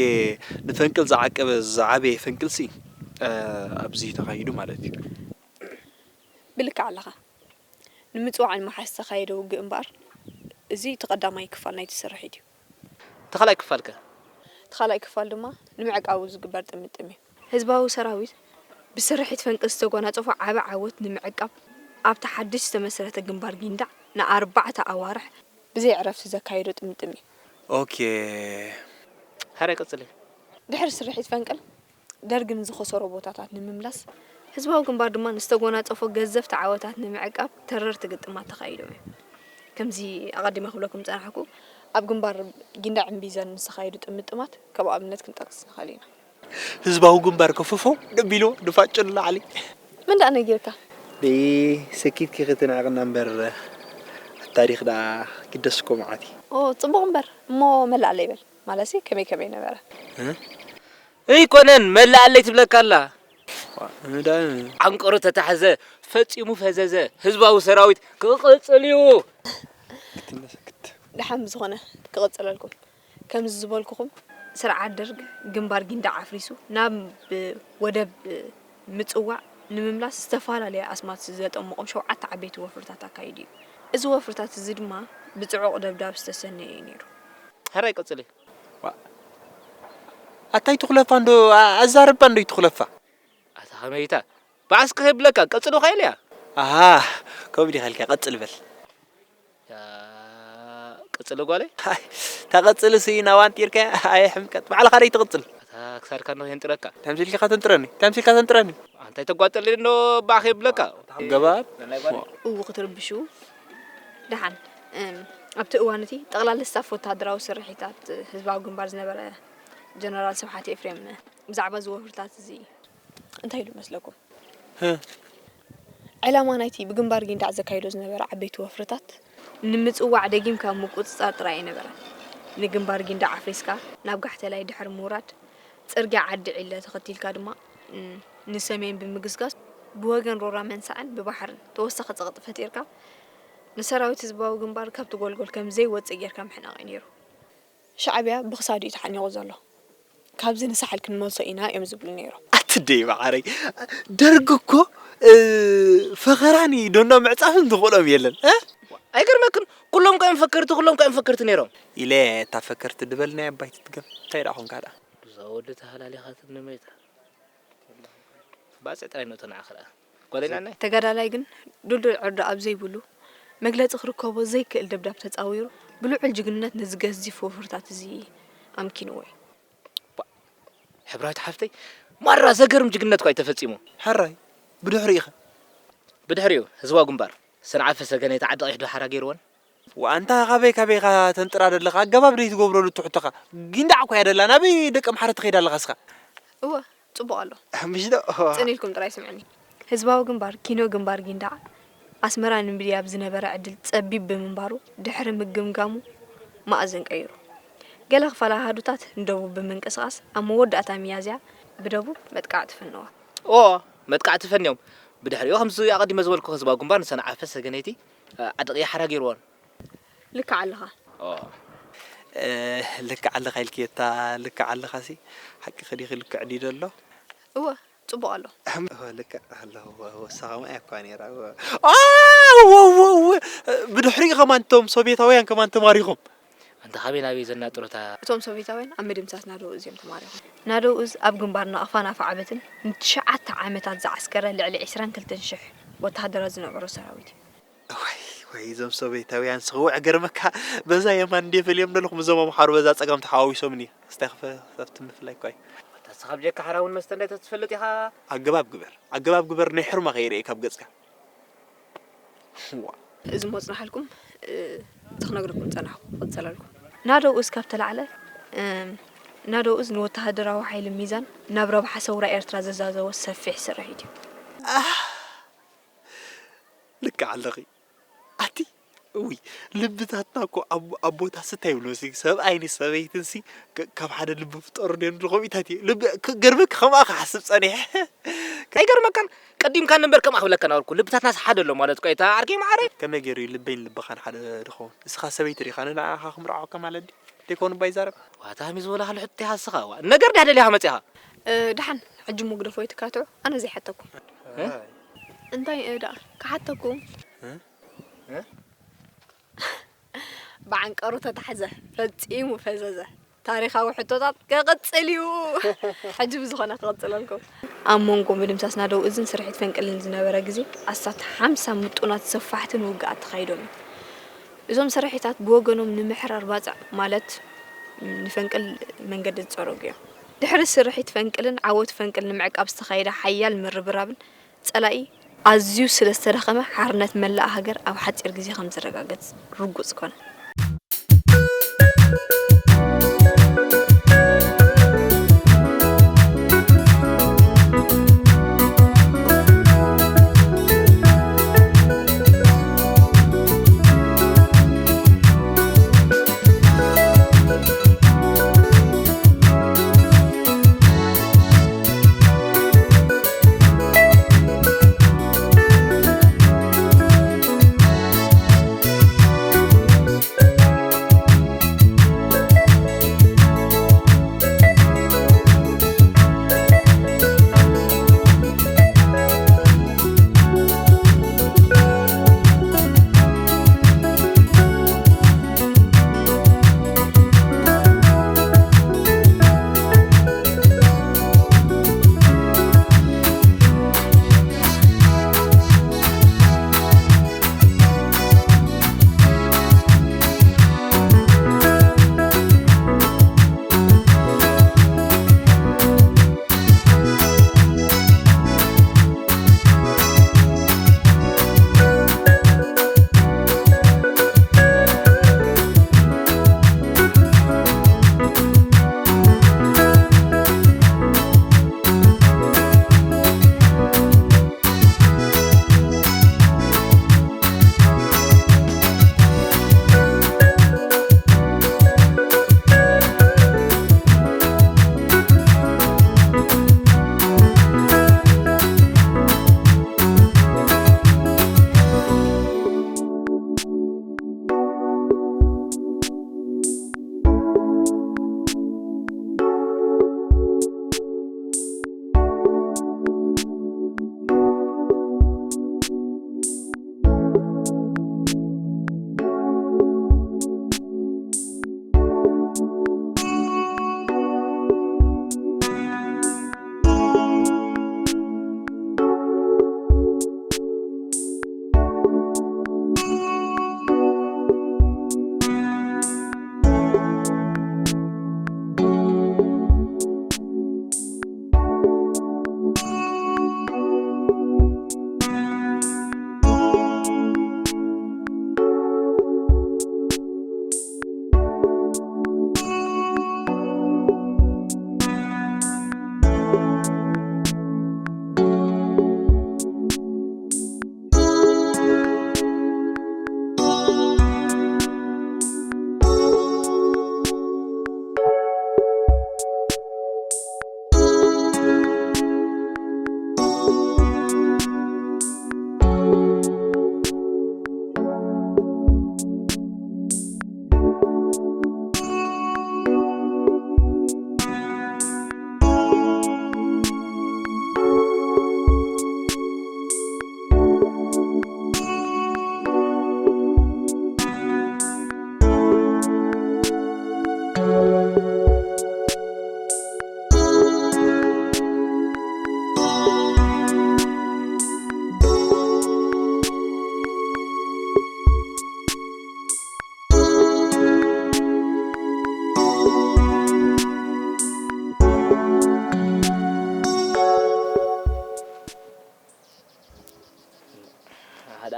ንፈንቅል ዝዓቀበ ዝዓበየ ፈንቅልሲ ኣብዚ ተኻይዱ ማለት እዩ። ብልክዕ ኣለኻ። ንምጽዋዕን ምሓዝ ዝተኻየደ ውግእ እምበኣር፣ እዚ እቲ ቀዳማይ ክፋል ናይቲ ስርሒት እዩ። እቲ ካልኣይ ክፋል ከ? እቲ ካልኣይ ክፋል ድማ ንምዕቃቡ ዝግበር ጥምጥም እዩ። ህዝባዊ ሰራዊት ብስርሒት ፈንቅል ዝተጎናጸፎ ዓቢ ዓወት ንምዕቃብ፣ ኣብቲ ሓድሽ ዝተመስረተ ግንባር ጊንዳዕ ንኣርባዕተ ኣዋርሕ ብዘይ ዕረፍቲ ዘካየዶ ጥምጥም እዩ። ኦኬ። ሕራይ ቀጽሊ። ድሕሪ ስርሒት ፈንቅል፣ ደርጊ ንዝኸሰሮ ቦታታት ንምምላስ፣ ህዝባዊ ግንባር ድማ ንዝተጎናጸፎ ገዘፍቲ ዓወታት ንምዕቃብ ተረርቲ ግጥማት ተኻይዶም እዮም። ከምዚ ኣቐዲመ ክብለኩም ዝጸናሕኩ፣ ኣብ ግንባር ጊንዳዕ እምቢዘን ንዝተኻየዱ ጥምጥማት ከም ኣብነት ክንጠቅስ ንኽእል ኢና። ህዝባዊ ግንባር ከፈፎ ደቢልዎ ንፋጭ ንላዕሊ። መን ደኣ ነጊርካ? ደይ ሰኪትኪ ክትንዕቕና እምበር ታሪኽ ደኣ ግደስ እኮ መዓት እዩ። ኦ ጽቡቕ እምበር እሞ መላእ ለይበል። ማለትሲ ከመይ ከመይ ነበረ? ኣይኮነን መላኣለይ ትብለካ ኣላ። ዓንቀሩ ተታሕዘ ፈጺሙ ፈዘዘ ህዝባዊ ሰራዊት ክቕጽል እዩ። ደሓን ብዝኾነ ክቕጽለልኩም። ከምዚ ዝበልኩኹም ስርዓት ደርግ ግንባር ጊንዳዕ ኣፍሪሱ ናብ ወደብ ምጽዋዕ ንምምላስ ዝተፈላለየ ኣስማት ዘጠመቖም ሸውዓተ ዓበይቲ ወፍርታት ኣካይዱ እዩ። እዚ ወፍርታት እዚ ድማ ብጽዑቕ ደብዳብ ዝተሰነየ እዩ ነይሩ። ሕራይ ቀጽሊ። ዋ፣ ኣታይ ትኹለፋ እንዶ፣ ኣ- ኣዛርባ እንዶ ይትኹለፋ። ኣታ ከመይታ ባዕስኪ ከይብለካ ቀጽሎ ካይልያ። ኣሃ፣ ከምኡ ዲኻ ኢልካ ቀጽል በል። ያ፣ ቀጽሎ ጓለይ። ኣይ፣ ተቐጽልሲ ናባንጢርካ ኣየ ሕምቀት። ባዕልኻ ደይ ትቕጽል። ኣታ ክሳድካ እንዶ የንጥረካ። ታምሲልካ ተንጥረኒ፣ ታምሲልካ ተንጥረኒ። ኣንታይ ተጓጠል እንዶ ባዕ ከይብለካ። ገባር። እው ክትርብሹ ደሓን እም፣ ኣብቲ እዋን እቲ ጠቕላሊ ስታፍ ወተሃደራዊ ስርሒታት ህዝባዊ ግንባር ዝነበረ ጀነራል ስብሓት ኤፍሬም ብዛዕባ እዚ ወፍርታት እዚ እንታይ ኢሉ መስለኩም? ዕላማ ናይቲ ብግንባር ጊንዳዕ ዘካይዶ ዝነበረ ዓበይቲ ወፍርታት ንምጽዋዕ ደጊምካ ምቁጽጻር ጥራይ ኣይነበረን። ንግንባር ጊንዳዕ ኣፍሪስካ ናብ ጋሕተላይ ድሕሪ ምውራድ ጽርግያ ዓዲ ዒለ ተኸቲልካ ድማ ንሰሜን ብምግስጋስ ብወገን ሮራ መንሳዕን ብባሕርን ተወሳኺ ጸቕጢ ፈጢርካ ንሰራዊት ህዝባዊ ግንባር ካብቲ ጎልጎል ከም ዘይወጽእ ጌርካ ምሕናቕ እዩ ነይሩ። ሻዕብያ ብኽሳዱ እዩ ተሓኒቑ ዘሎ። ካብዚ ንሳሕል ክንመልሶ ኢና እዮም ዝብሉ ነይሮም። ኣትደይ መዓረይ ደርጊ እኮ ፈኸራን ዶኖ ምዕፃፍን ዝኽእሎም የለን። ኣይገርመክን ኩሎም እኮ እዮም ፈከርቲ ኩሎም እኮ እዮም ፈከርቲ ነይሮም። ኢለ እታ ፈከርቲ ድበል ናይ ኣባይ ትትገም እንታይ ደኣ ኾንካ ደኣ። እዛ ወዲ ተሃላሊኻትኒ መይታ ባፅዕ ጥራይ ንእቶ ንዓኺ ደኣ ጓለይና ናይ ተጋዳላይ ግን ዱልዱል ዕርዲ ኣብ ዘይብሉ መግለፂ ክርከቦ ዘይክእል ደብዳብ ተፃዊሩ ብልዑል ጅግንነት ነዚ ገዚፍ ወፍርታት እዚ ኣምኪንዎ እዩ። ሕብራዊት ሓፍተይ ማራ ዘገርም ጅግንነት እኳ እዩ ተፈፂሙ። ሕራይ ብድሕሪኡ ኸ? ብድሕሪኡ ህዝባዊ ግንባር ሰንዓፈ ሰገነይቲ ዓዲ ቀይሕ ዶ ሓራ ገይርወን? ዋንታ ካበይ ካበይ ኢኻ ተንጥራ ደለኻ ኣገባብ ደይ ትገብረሉ እቲ ሕቶኻ ጊንዳዕ እኮ እያ ደላ ናበይ ደቂ ኣምሓረ ትኸይድ ኣለኻ እስኻ እወ ጽቡቕ ኣሎ ምሽ ዶ ጽን ኢልኩም ጥራይ ስምዕኒ ህዝባዊ ግንባር ኪኖ ግንባር ጊንዳዕ ኣስመራ ንምድያብ ዝነበረ ዕድል ጸቢብ ብምንባሩ ድሕሪ ምግምጋሙ ማእዝን ቀይሩ ገለ ክፋል ኣሃዱታት ንደቡብ ብምንቅስቓስ ኣብ መወዳእታ ሚያዝያ ብደቡብ መጥቃዕቲ ፈነዋ ኦ መጥቃዕቲ ፈንዮም ብድሕሪኡ ከምዚ ኣቐዲመ ዝበልኩ ህዝባዊ ግንባር ንሰንዓፈ ሰገነይቲ ዓዲ ቀይሕ ሓራ ገይርወን ልክዕ ኣለኻ። ኦ ልክዕ ኣለኻ ኢልክዮ እታ ልክዕ ኣለኻሲ ሓቅኺ ዲኺ ልክዕ ድዩ ዘሎ? እወ ጽቡቕ ኣሎ። እወ ልክዕ ኣሎ እወ እወ እሳ ከምኣ እያ እኳ ነይራ እወ። ኣወወወ ብድሕሪኡ ከማን እቶም ሶቬታውያን ከማን ተማሪኾም። ኣንታ ካበይ ናበይ ዘናጥሩታ። እቶም ሶቬታውያን ኣብ ምድምሳስ ናደው እዝ እዮም ተማሪኾም። ናደው እዝ ኣብ ግንባር ናቕፋን ኣፍዓበትን ንትሽዓተ ዓመታት ዝዓስከረ ልዕሊ ዕስራን ክልተን ሽሕ ወተሃደራት ዝነበሮ ሰራዊት እዩ። እዋይ ዋይ እዞም ሶቬታውያን ስኽውዕ ገርመካ በዛ የማን እንድየ ፈልዮም ደለኹ ምዞም ኣምሓሩ በዛ ጸጋም ተሓዋዊሶምኒ እስታይ ክፈ ኣብቲ ምፍላይ እኳ እዩ ኣታ እስኻ ብጀካ ሓራ እውን መስተ እንዳይተ ትፈልጥ ኢኻ ኣገባብ ግበር ኣገባብ ግበር ናይ ሕርማ ከይርኤ ካብ ገጽካ እዚ ሞጽናሓልኩም እቲ ክነግረኩም ጸናሕኩ ክጸለልኩም ናደው እስካብ ተላዕለ ናደው እዝ ንወተሃደራዊ ሓይሊ ሚዛን ናብ ረብሓ ሰውራ ኤርትራ ዘዛዘወ ሰፊሕ ስርሒት እዩ ልክዕ ኣለኺ ኣቲ እውይ ልብታትና እኮ ኣቦታስ እንታይ ይብሉ ሲ ሰብኣይን ሰበይትን ሲ ካብ ሓደ ልቢ ፍጠሩ ድዮም ዝብሉ ከምኡታት እዩ ልቢ ገርመኪ ከምኣ ክሓስብ ፀኒሐ ኣይገርመካን ቀዲምካ ነበር ከምኣ ክብለካ ናበልኩ ልብታትናስ ሓደ ኣሎ ማለት እኮ እታ ዓርከይ መዓረይ ከመይ ገይሩ እዩ ልበይን ልብኻን ሓደ ድኸውን እስኻ ሰበይቲ ዲኻ ንንዓኻ ክምርዓወካ ማለት ድዩ ዘይኮኑ እባ ይዛረብ ዋታ ሃሚ ዝበላ ካልሕቲ ሃስኻ ዋ ነገር ድያ ደሊኻ መፂኻ ደሓን ሕጂ እሞ ግደፎ ኣይትካትዑ ኣነ ዘይሓተኩም እንታይ ደኣ ክሓተኩም ብዓንቀሩ ተታሕዘ ፈጺሙ ፈዘዘ ታሪኻዊ ሕቶታት ክቕጽል እዩ ሕጂ ብዝኾነ ክቕጽለልኩም ኣብ መንጎ ምድምሳስ ናደው እዝን ስርሒት ፈንቅልን ዝነበረ ግዜ ኣስታት ሓምሳ ምጡናት ሰፋሕትን ውግኣት ተኻይዶም እዮም እዞም ስርሒታት ብወገኖም ንምሕራር ባጽዕ ማለት ንፈንቅል መንገዲ ዝጸረጉ እዮም። ድሕሪ ስርሒት ፈንቅልን ዓወት ፈንቅል ንምዕቃብ ዝተኻየደ ሓያል ምርብራብን ጸላኢ ኣዝዩ ስለ ዝተዳኸመ ሓርነት መላእ ሃገር ኣብ ሓጺር ግዜ ከም ዝረጋገጽ ርጉጽ ኮነ።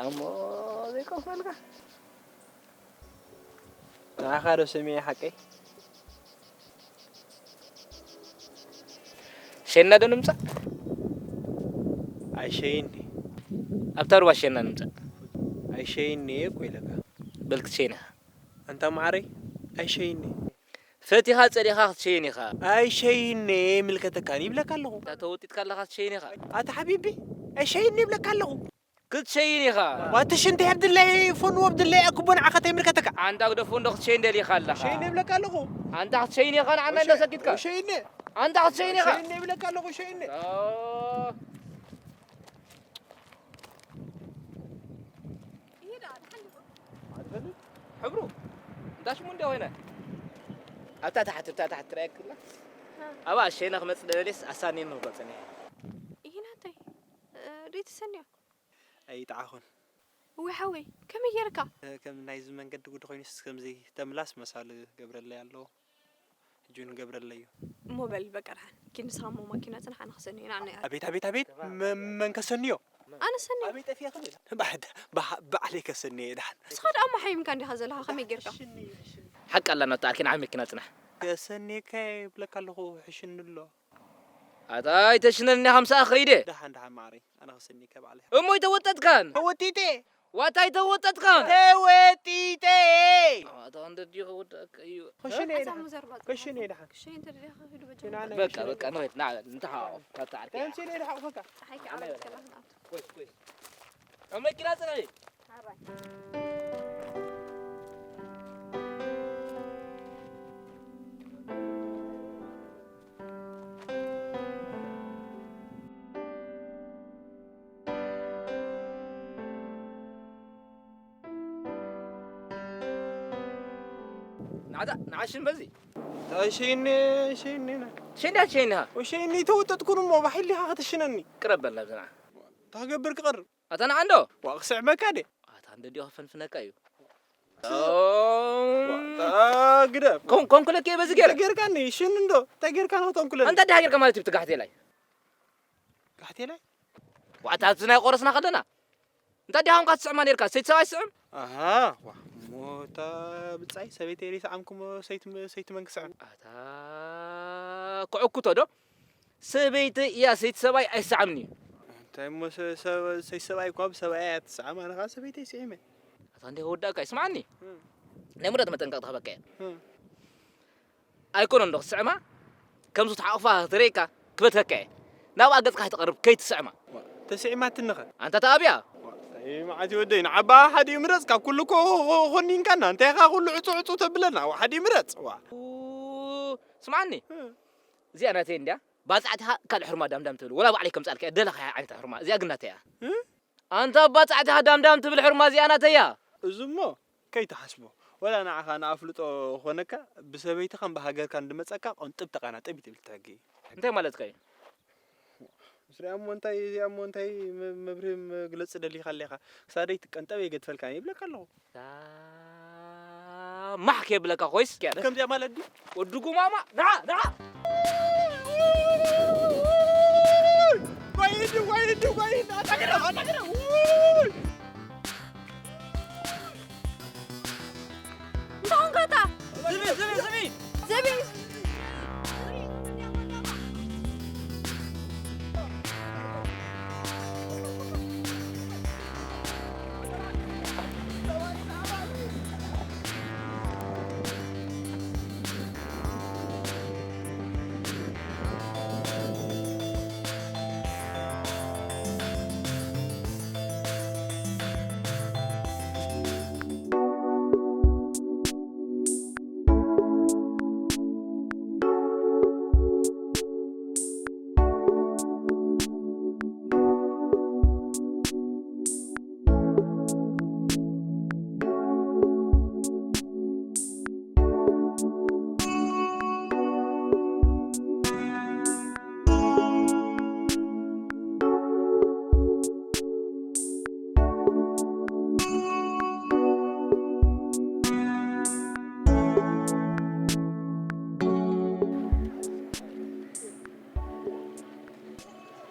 እሞ ዘይቀፍነልካ ንዓኻ ዶ ሰሚዐ ሓቀይ? ሸና ዶ ንምጻእ? ኣይሸይኒ። ኣብታ ሩባ ሸና ንምጻእ። ኣይሸይኒ እኮ ኢለካ። በል ክትሸይን ኢኻ። ኣንታ መዓረይ፣ ኣይሸይኒ። ፈቲኻ ጸሊኻ ክትሸይን ኢኻ። ኣይሸይኒ ይምልከተካን ይብለካ ኣለኹ። እንታ ተወጢጥካ ኣለኻ ክትሸይን ኢኻ። ኣታ ሓቢቢ፣ ኣይሸይኒ ይብለካ ኣለኹ። ክትሸይን ኢኻ። ዋትሽ እንታይ ኣብ ድላይ ፎን ወብ ድላይ ኣኩቦ ንዓኻ ተይምልከተካ። ኣንታ ግደፎ እንዶ ክትሸይን ደሊኻ ኣለኻ። ሸይኒ ይብለካ ኣለኹ። ኣንታ ክትሸይን ኢኻ ንዓና እንዶ ሰኪትካ። ሸይኒ። ኣንታ ክትሸይን ኢኻ። ሸይኒ ይብለካ ኣለኹ፣ ሸይኒ። ኦ። ሕብሩ እንዳ ሽሙ እንደ ሆይነ ኣብታ ታሕቲ፣ ኣብታ ታሕቲ ትረኣየክላ። ኣብኣ ሸይነ ክመጽእ ደለሌስ ኣሳኔን ንኽገልጸኒ። ይሄ ናተይ፣ እ፣ ሪት ሰንዮ። ኣይጠዓኹን። እወ ሓወይ፣ ከመይ ጌርካ? እ፣ ከም ናይዚ መንገዲ ጉድ ኮይኑስ ከምዚ ተምላስ መሳሊ ገብረለይ ኣሎ። ሕጂ እውን ገብረለይ እዩ። እሞ በል በቃ ደሓን። ኪድ ንስኻ እሞ ማኪና ጽንሕ፣ ኣነ ክሰንዮ ኢና፣ ኣነ እያ። ኣቤት፣ ኣቤት፣ ኣቤት። መ-፣ መን ከሰንዮ? ኣነ ሰንዮ። ኣበይ ጠፊኣ ክብል? ባዕድ-፣ ባህ-፣ ባዕለይ ከሰንዮ እየ ደሓን። ንስኻ ደኣ እሞ ሓሚምካ እንዲኻ ዘለኻ፣ ከመይ ጌርካ? ሓቂ ኣላ ናታ ኣኪን ዓብ መኪና ጽንሕ። ከሰንየካ እየ ይብለካ ኣለኹ፣ ሕሽኒ ኣሎ። ኣታ ኣይተሽነኒ ከምሳ ከይደ። ደሓን፣ ደሓን ማዕረይ፣ ኣነ ክሰንየካ ባዕለይ። እሞ ኣይተወጠጥካን? ተወጢጠ። ዋታ ኣይተወጠጥካን? ተወጢጠ። ኣታ እንደ ዲኹ ወደቀ እዩ። ክሽነ ኣታ ደሓን። ሙዘር ባጽ ክሽነ ደሓን። ክሽነ እንተ ደሊኻ ሂዱ በጀ። ና፣ ና፣ በቃ፣ ክሽነ በቃ፣ ደሓን። ንኸይድ፣ ና፣ ንተሓዋወስ፣ ታታ ዓርከይ። ተምሲለ ደሓን፣ ፈካ። ፀሓይ ከዓረብ ከላ ንኣቱ። ኮይስ፣ ኮይስ። ኣብ መኪና ጽንሒ። ናዕዳ፣ ንዓሽን በዚ። ሸይኒ፣ ሸይኒ ና። ሸይኒ፣ ሸይኒ ሃ። ወሸይኒ ተወጠጥኩን እሞ ባሒሊኻ ከተሽነኒ። ቅረብ በል ናብዚ ንዓ። ታገብር ክቐርብ። ኣታ ንዓ እንዶ። ዋ፣ ክስዕመካ ደ። ኣታ እንደ ዲዮ ከፈንፍነካ እዩ። ስ-፣ ኦ። ዋ፣ ታ-፣ ግደፍ። ኮን-፣ ኮንኩለክ እየ በዚ ገይረ። እንታይ ጌርካኒ? ሽን እንዶ። እንታይ ጌርካ ነው ተንኩለኒ? እንታይ ዲኻ ጌርካ ማለት እዩ ብትጋሕቴ ላይ? ጋሕቴ ላይ? ዋዕታ ኣብዚ ናይ ቆረስና ከለና? እንታይ ዲኻ ኮንካ ትስዕማ ኔርካ? ሰይቲ ሰብኣይ ትስዕም? ኣሃ፣ ዋ፣ ሞታ ብጻይ ሰበይተይ ዘይሰዓምኩሞ ሰይቲ መ-፣ ሰይቲ መን ክስዕም? ኣታ ክዕኩቶ ዶ? ሰበይተይ እያ፣ ሰይቲ ሰብኣይ ኣይሰዓምኒ እዩ። እንታይ እሞ ሰ-፣ ሰ-፣ ሰይቲ ሰብኣይ እኳ ብሰብኣይ እያ ትስዓም፣ ኣነ ኸዓ ሰበይተይ ስዒመ። ኣታ እንደ ወዳእካ ይስማዓኒ። እም። ናይ ሙዳት መጠንቀቕታ ክበካ እያ። እም። ኣይኮነን ዶ ክትስዕማ? ከምዚ ተሓቑፋ ክትርእየካ ክበትከካ እየ። ናብኣ ገጽካ ከይትቐርብ ከይትስዕማ። ዋ፣ ተስዒማትኒ ኸ? ኣንታ ተኣብያ። ዋ፣ እንታይ መዓት እዩ ወደይ፣ ንዓባ ሓደ እዩ ምረጽ፣ ካብ ኩሉ እኮ ኾ-፣ ኾ-፣ ኾኒንካና፣ እንታይ ኢኻ ኩሉ ዕጹ ዕጹ ተብለና? ዋ፣ ሓደ እዩ ምረጽ፣ ዋ። ኡ፣ ስምዓኒ። እ። እዚኣ ናተይ እንድያ፣ ባጽዕትኻ ካልእ ሕርማ ዳምዳም ትብል፣ ወላ ባዕለይ ከምጻልካ እየ፣ ደለኻያ ዓይነት ሕርማ፣ እዚኣ ግን ናተይ እያ። እ? ኣንታ ኣባ ጻዕዳ ሃዳምዳም ትብል ሕርማ እዚኣ ናተያ። እዚ እሞ ከይትሓስቦ። ወላ ንዓኻ ንኣፍልጦ ኾነካ፣ ብሰበይትኻን ብሃገርካን ድመጸካ፣ ቆንጥብ ተቓናጥብ እዩ ትብል እቲ ሕጊ። እንታይ ማለትካ እዩ? ምስሪኣ እሞ እንታይ፣ እዚኣ እሞ እንታይ መ-፣ መብርሂ መግለጺ ደሊኻ ኣሊኻ? ክሳደይ ትቀንጠብ እየ ገድፈልካ ይብለካ ኣለኹ። ዛ-፣ ማሕ ከየብለካ ኮይስ። ከምዚኣ ማለት ድዩ? ወዲ ጉማማ፣ ንዓ፣ ንዓ። ወይዲ፣ ወይዲ፣ ወይዲ፣ ኣታ ግረም፣ ኣታ ግረም። ውይ! እንታይ ኾንካ ኣታ? ዝቢ፣ ዝቢ፣ ዝቢ። ዝቢ።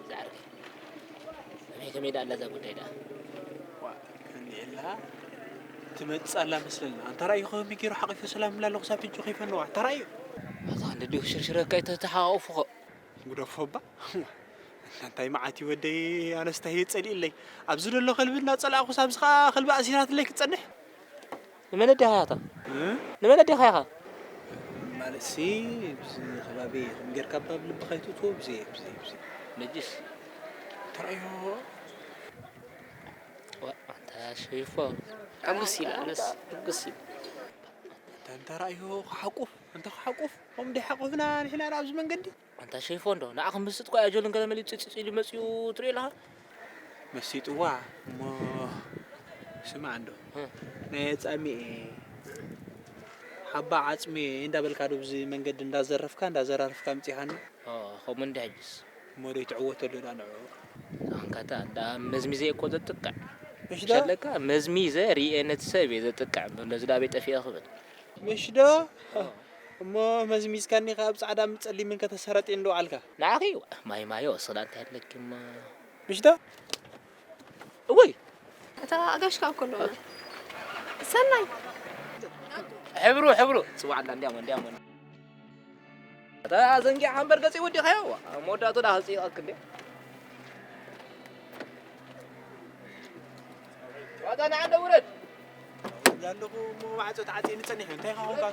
ዛዕርገ። ከመይ፣ ከመይ ደኣ ኣላ እዛ ጉዳይ ደኣ? ዋ፣ ትመጽእ ኣላ መስለና። ኣንታ ራእዩ ከመይ ገይሩ ሓቂፉ ሰላም ይብላ ኣለኹ፣ ሳብ ሕጂ ከይፈነዋ። ኣንታ ራእዩ። ኣታ ክንዲ ድዩ ክሽርሽረካ ኣይተተሓቋቑፉ ኸ? ግደፎ እባ። ኣንታ እንታይ መዓት እዩ ወደይ፣ ኣነስ እንታይ እየ ጸሊእለይ። ኣብዚ ዘሎ ከልቢ እናጸላእኩስ ኣብዚ ኸኣ ከልቢ ኣሲራትለይ ክትጸንሕ? ንመን ኣዴኻ ኢኻ ኣታ? እ? ንመን ኣዴኻ ኢኻ? ማለትሲ፣ ኣብዚ ከባቢ ከም ጌርካ እባ ኣብ ልብኻ ኣይትእትዎ፣ ብዚ፣ ብዚ፣ ብዚ። ነጅስ። ተራእዮ። ዋ፣ ኣንታ ሸይፎ። ሕጉስ ኢላ፣ ኣነስ ሕጉስ ኢላ። ኣንታ፣ ኣንታ ራእዮ ክሓቁፍ፣ ኣንታ ክሓቁፍ፣ ከምኡ ደይሓቆፍና ንሕና ኣብዚ መንገዲ። ኣንታ ሸይፎ እንዶ፣ ንዓኹም ምስጥ እኮ ኣጆልን ገለ መሊኡ ጽጽጽ ኢሉ መጺኡ ትሪኦ ኣለኻ? መሲጥዋ፣ እሞ ስማዕ እንዶ። እ። ናይ ኣጻሚኤ፣ ሓባ ዓጽሚኤ እንዳበልካ ዶ ብዚ መንገዲ እንዳዘረፍካ፣ እንዳዘራረፍካ ኣምጺኻኒ? ኦ፣ ከምኡ እንዲ ሕጅስ? እሞ ደይትዕወተሉ ዳ ንዑ። ኣንካታ እንዳ መዝሚዘ እኮ ዘጥቅዕ። ምሽ ዶ? ሸለካ መዝሚዘ ሪኤ ነቲ ሰብ እየ ዘጥቅዕ። ነዚ ዳ ኣበይ ጠፊኤ ክብል። ምሽ ዶ? ኦ። እሞ መዝሚዝካኒ ከኣ ኣብ ጻዕዳ ምን ጸሊምን ከተሰረጢ እንዶ ዓልካ። ንዓኺ ማይ ማዮ ወስኽዳ እንታይ ኣለኪ እሞ? ምሽ ዶ? እወይ! እታ ኣጋሽካ እኮ ኣለና። ሰናይ! ሕብሩ፣ ሕብሩ! ጽዋዕ ኣላ እንዲያሞ፣ እንዲያሞ። እታ ዘንጊዓ እምበር ገጺ ወዲኻዮ። ዋ፣ መወዳእቱ ዳ ክጽይቐክ እንዴ? ዋታ ንዓ እንደ ውረድ። እዛ ኣለኹ እሞ ማዕጾ ተዓጽየኒ ጸኒሑ። እንታይ ኢኻ ኾንካ?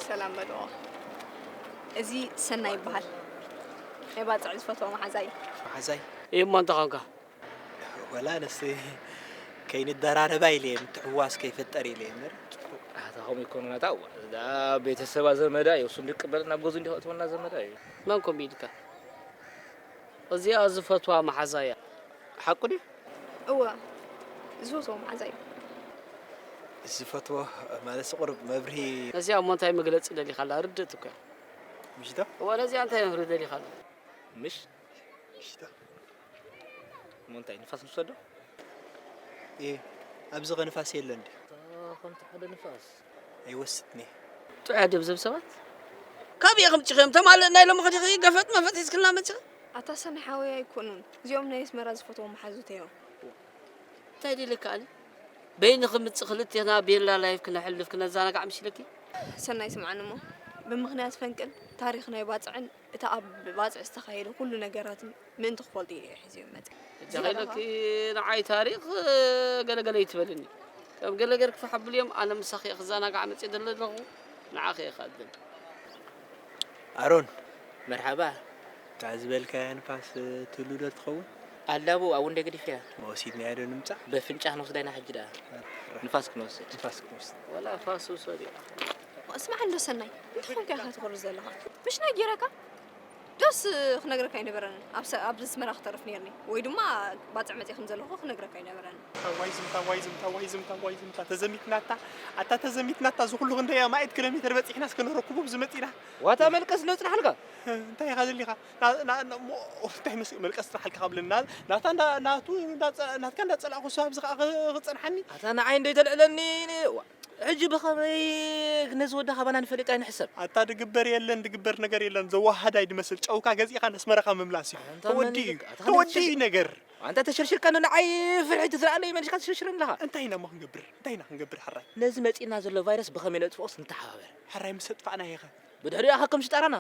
ሰላም በልዎ። እዚ ሰናይ ይበሃል። ናይ ባጽዕ ዝፈትዎ መሓዛ እዩ። መሓዛይ? እሞ እንታይ ኾንካ? ወላ ኣነስ ከይንደራረባ ኢለ እየ፣ ምትሕውዋስ ከይፍጠር ኢለ እየ እምበር። ኣታ ከምኡ ይኮኑ ናታ፣ እዋ፣ እዛ ቤተሰባ ዘመዳ እዩ፣ እሱ እንድቅበል ናብ ገዙ እንዲኸእትወና ዘመዳ እዩ። መን ከምኡ ኢልካ? እዚኣ ዝፈትዋ መሓዛ እያ። ሓቁ ድዩ? እወ፣ ዝፈትዎ መሓዛ እዩ። ዝፈትዎ ማለትሲ ቁሩብ መብርሂ። ነዚኣ እሞ እንታይ መግለጺ ደሊኻ ኣላ? ርድእቲ እኮ እያ። ምሽ ዶ? እወ፣ ነዚኣ እንታይ መብርሂ ደሊኻ ኣላ? ምሽ? ምሽ ዶ? እሞ እንታይ ንፋስ ንውሰዶ? እየ፣ ኣብዚ ኸ ንፋስ የለን ድዩ? ከምቲ ሓደ ንፋስ። ኣይወስድን እየ። ጥዑይ ኣደብ ዘብ ሰባት። ካበይ ኢኹም ጭኺዮም? ተማልእ ናይ ሎሚ ኸዲኺ ገፈጥ መፈጥ ሒዝክልና መጺኺ? ኣታ ሰኒ ሓወይ ኣይኮኑን። እዚኦም ናይ ኣስመራ ዝፈትዎም መሓዙተይ እዮም። እንታይ ደለካ ኣነ? በይኒ ክምጽእ ክልቴና ቤላ ላይፍ ክነሕልፍ ክነዘናጋዕ ምሽ ኢለኪ? ሰናይ ስምዓኒ እሞ፣ ብምኽንያት ፈንቅል ታሪኽ ናይ ባጽዕን እታ ኣብ ባጽዕ ዝተኻየደ ኩሉ ነገራትን ምእንቲ ክፈልጡ ኢለ እየ ሒዘዮም መጽእ። እዛ ኸይለኪ ንዓይ ታሪኽ ገለገለ ይትበልኒ። ከም ገለ ገርኪ ፈሓብልዮም፣ ኣነ ምሳኺ እየ ክዘናጋዕ መጽእ ደለ ኣለኹ፣ ንዓኺ እየ ክኣድል። ኣሮን። መርሓባ። እታ ዝበልካያ ንፋስ ትህሉ ዶ ትኸውን? ኣላቡ ኣብኡ እንደ ገዲፍያ። ወሲድናያ ዶ ንምጻእ? በፍንጫ ክንወስዳ ኢና ሕጂ ደኣ። ንፋስ ክንወስድ። ንፋስ ክንወስድ። ወላ ፋስ ውሰድ ኢኻ። ስማዕ እንዶ ሰናይ፣ እንታይ ኾንካ ኢኻ ትኾርር ዘለኻ? ምሽ ነጊረካ? ዶስ ክነግረካ ኣይነበረንን? ኣብ ሰ-፣ ኣብ ኣስመራ ክተርፍ ነይርኒ። ወይ ድማ ባጽዕ መጺእ ከም ዘለኹ ክነግረካ ኣይነበረንን። ዋይ ዝምታ፣ ዋይ ዝምታ፣ ዋይ ዝምታ፣ ዋይ ዝምታ። ተዘሚትናታ፣ ኣታ ተዘሚትናታ፣ እዚ ኩሉ ክንደይ ኣማኢት ኪሎ ሜትር በጺሕና እስከ ነረክቦ ብዝመጺና። ዋታ መልቀስ ዶ ጽናሕልካ? እንታይ ኢኻ ዘሊኻ? ና-፣ ና-፣ ና-፣ ሞ-፣ እንታይ መስ-፣ መልቀስ ጽናሕልካ ካብለና፣ ናታ እንዳ-፣ ናቱ እንዳ-፣ ናትካ እንዳጸላእኩ እሱ ኣብዚ ከኣ ክ-፣ ክጸንሓኒ? ኣታ ንዓይ እንዶ ይተልዕለኒ፣ ዋ፣ ሕጂ ብኸመይ ነዚ ወዳ ካባና ንፈልጥ ኣይንሕሰብ? ኣታ ድግበር የለን፣ ድግበር ነገር የለን። ዘዋሃዳይ ድመስል ጨውካ ገዚእካ ነስመረኻ ምምላስ እዩ። ኣንታ መን ተወዲኡ እዩ፣ እዩ፣ ኣታ ተወዲኡ ነዚ እዩ ነገር። ኣንታ ተሸርሽርካ ንዓይ ፍርሒ ትዝረኣለይ መሊስካ ትሸርሽረኒ ኣለኻ። እንታይ ኢና እሞ ክንገብር? እንታይ ኢና ክንገብር ሕራይ? ነዚ መጺእና ዘሎ ቫይረስ ብኸመይ ነጥፍኦስ ንተሓባበር። ሕራይ ምስ ኣጥፋእናዮ ኸ? ብድሕሪኡ ኣኻ ከም ሽጣራና።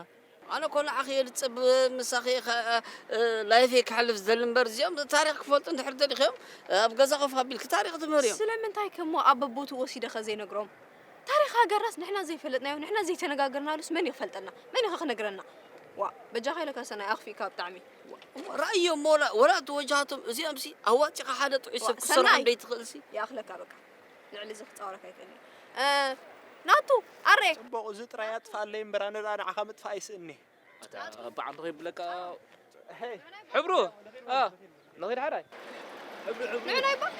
ኣነ እኮ ንዓኺ እየ ልጽብ፣ ምሳኺ እየ ከ-፣ እ፣ ላይፈይ ከሕልፍ ዝደሊ እምበር፣ እዚኦም ታሪኽ ክፈልጡ እንድሕር ደሊኽዮም፣ ኣብ ገዛ ኮፍ ኣቢልኪ ታሪኽ ትምህርዮም። ስለምንታይ ከሞ ኣብ በቦትኡ ወሲደ ከ ዘይነግሮም? ታሪኽ ሃገርናስ ንሕና ዘይፈለጥናዮ፣ ንሕና ዘይተነጋገርናሉስ መን እዩ ክፈልጠና? መን እዩ ከ ክነግረና? ዋእ፣ በጃኻ ኢለካ ሰናይ ኣኽፊእካ ብጣዕሚ። እሞ ረኣዮም፣ ወላ፣ ወላ እቲ ወጃሃቶም እዚኦምሲ ኣዋጺኻ ሓደ ጥዑይ ሰብ ዋእ፣ ክሰርሖም ሰናይ! ደይትኽእልሲ። ይኣኽለካ በቃ። ልዕሊ እዚ ክጻወረካ ኣይክእልን እየ። እ፣ ናቱ፣ ኣሬ! ጽቡቕ፣ እዚ ጥራይ ኣጥፍኣለይ እምበር፣ ኣነ ደኣ ንዓኻ ምጥፋእ ኣይስእን'የ። ኣታ በዓል ንኸይብለካ። ሄይ። ሕብሩ! ኣ፣ ንኸይድ ሓራይ። ሕብሩ፣ ሕብሩ። ንዑ ናይ ባ-፣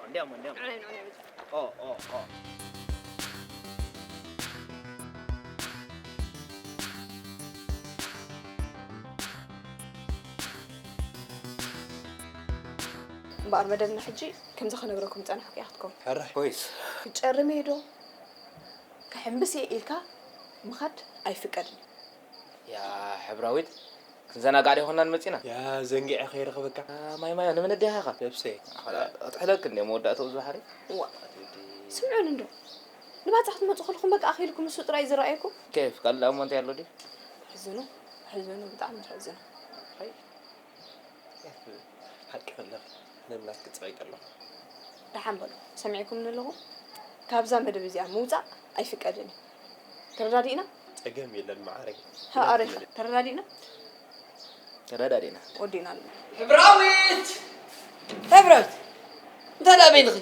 እንዲያም፣ እንዲያም። ንዑ ናይ፣ ንዑ ናይ በጃ። ኦ፣ ኦ፣ ኦ። እምበኣር መደብና ሕጂ ከምዚ ክነግረኩም ዝጸናሕኩ እያ ክትከውን። ሕራይ። ኮይስ። ክጨርም እየ ዶ? ሕምብስ እየ ኢልካ ምኻድ ኣይፍቀድን። ያ ሕብራዊት፣ ክንዘናጋዕ ዶ ይኾናን መጺና? ያ ዘንጊዐ ከይረኽበካ። ያ ማይ ማዮ፣ ንመን ኣዲኻ ኢኻ? ነብሰይ። ኣትሕለክ እንደ መወዳእተኡ ዝባሕሪ። እዋ። ስምዑን እንዶ። ንባጽዕ ክትመጹ ከለኹም በቃ ኣኺልኩም እሱ ጥራይ ዝረኣየኩም። ኬፍ፣ ካልእ ደኣ እሞ እንታይ ኣሎ ድዩ? ተሕዝኑ፣ ተሕዝኑ፣ ብጣዕሚ ተሕዝኑ። ኣይ፣ ሓቂ ከለኺ፣ ነብላት ክጽበይ ከለኹ። ደሓን በሉ፣ ሰሚዕኩምኒ ኣለኹ። ካብዛ መደብ እዚኣ ምውጻእ ኣይፍቀድን እዩ። ተረዳዲእና? ጸገም የለን መዓረይ። ሃ፣ ኣሪፍ። ተረዳዲእና? ተረዳዲእና። ወዲእና ኣሎ። ሕብራዊት! ሕብራዊት! እንታይ ደኣ በይንኺ?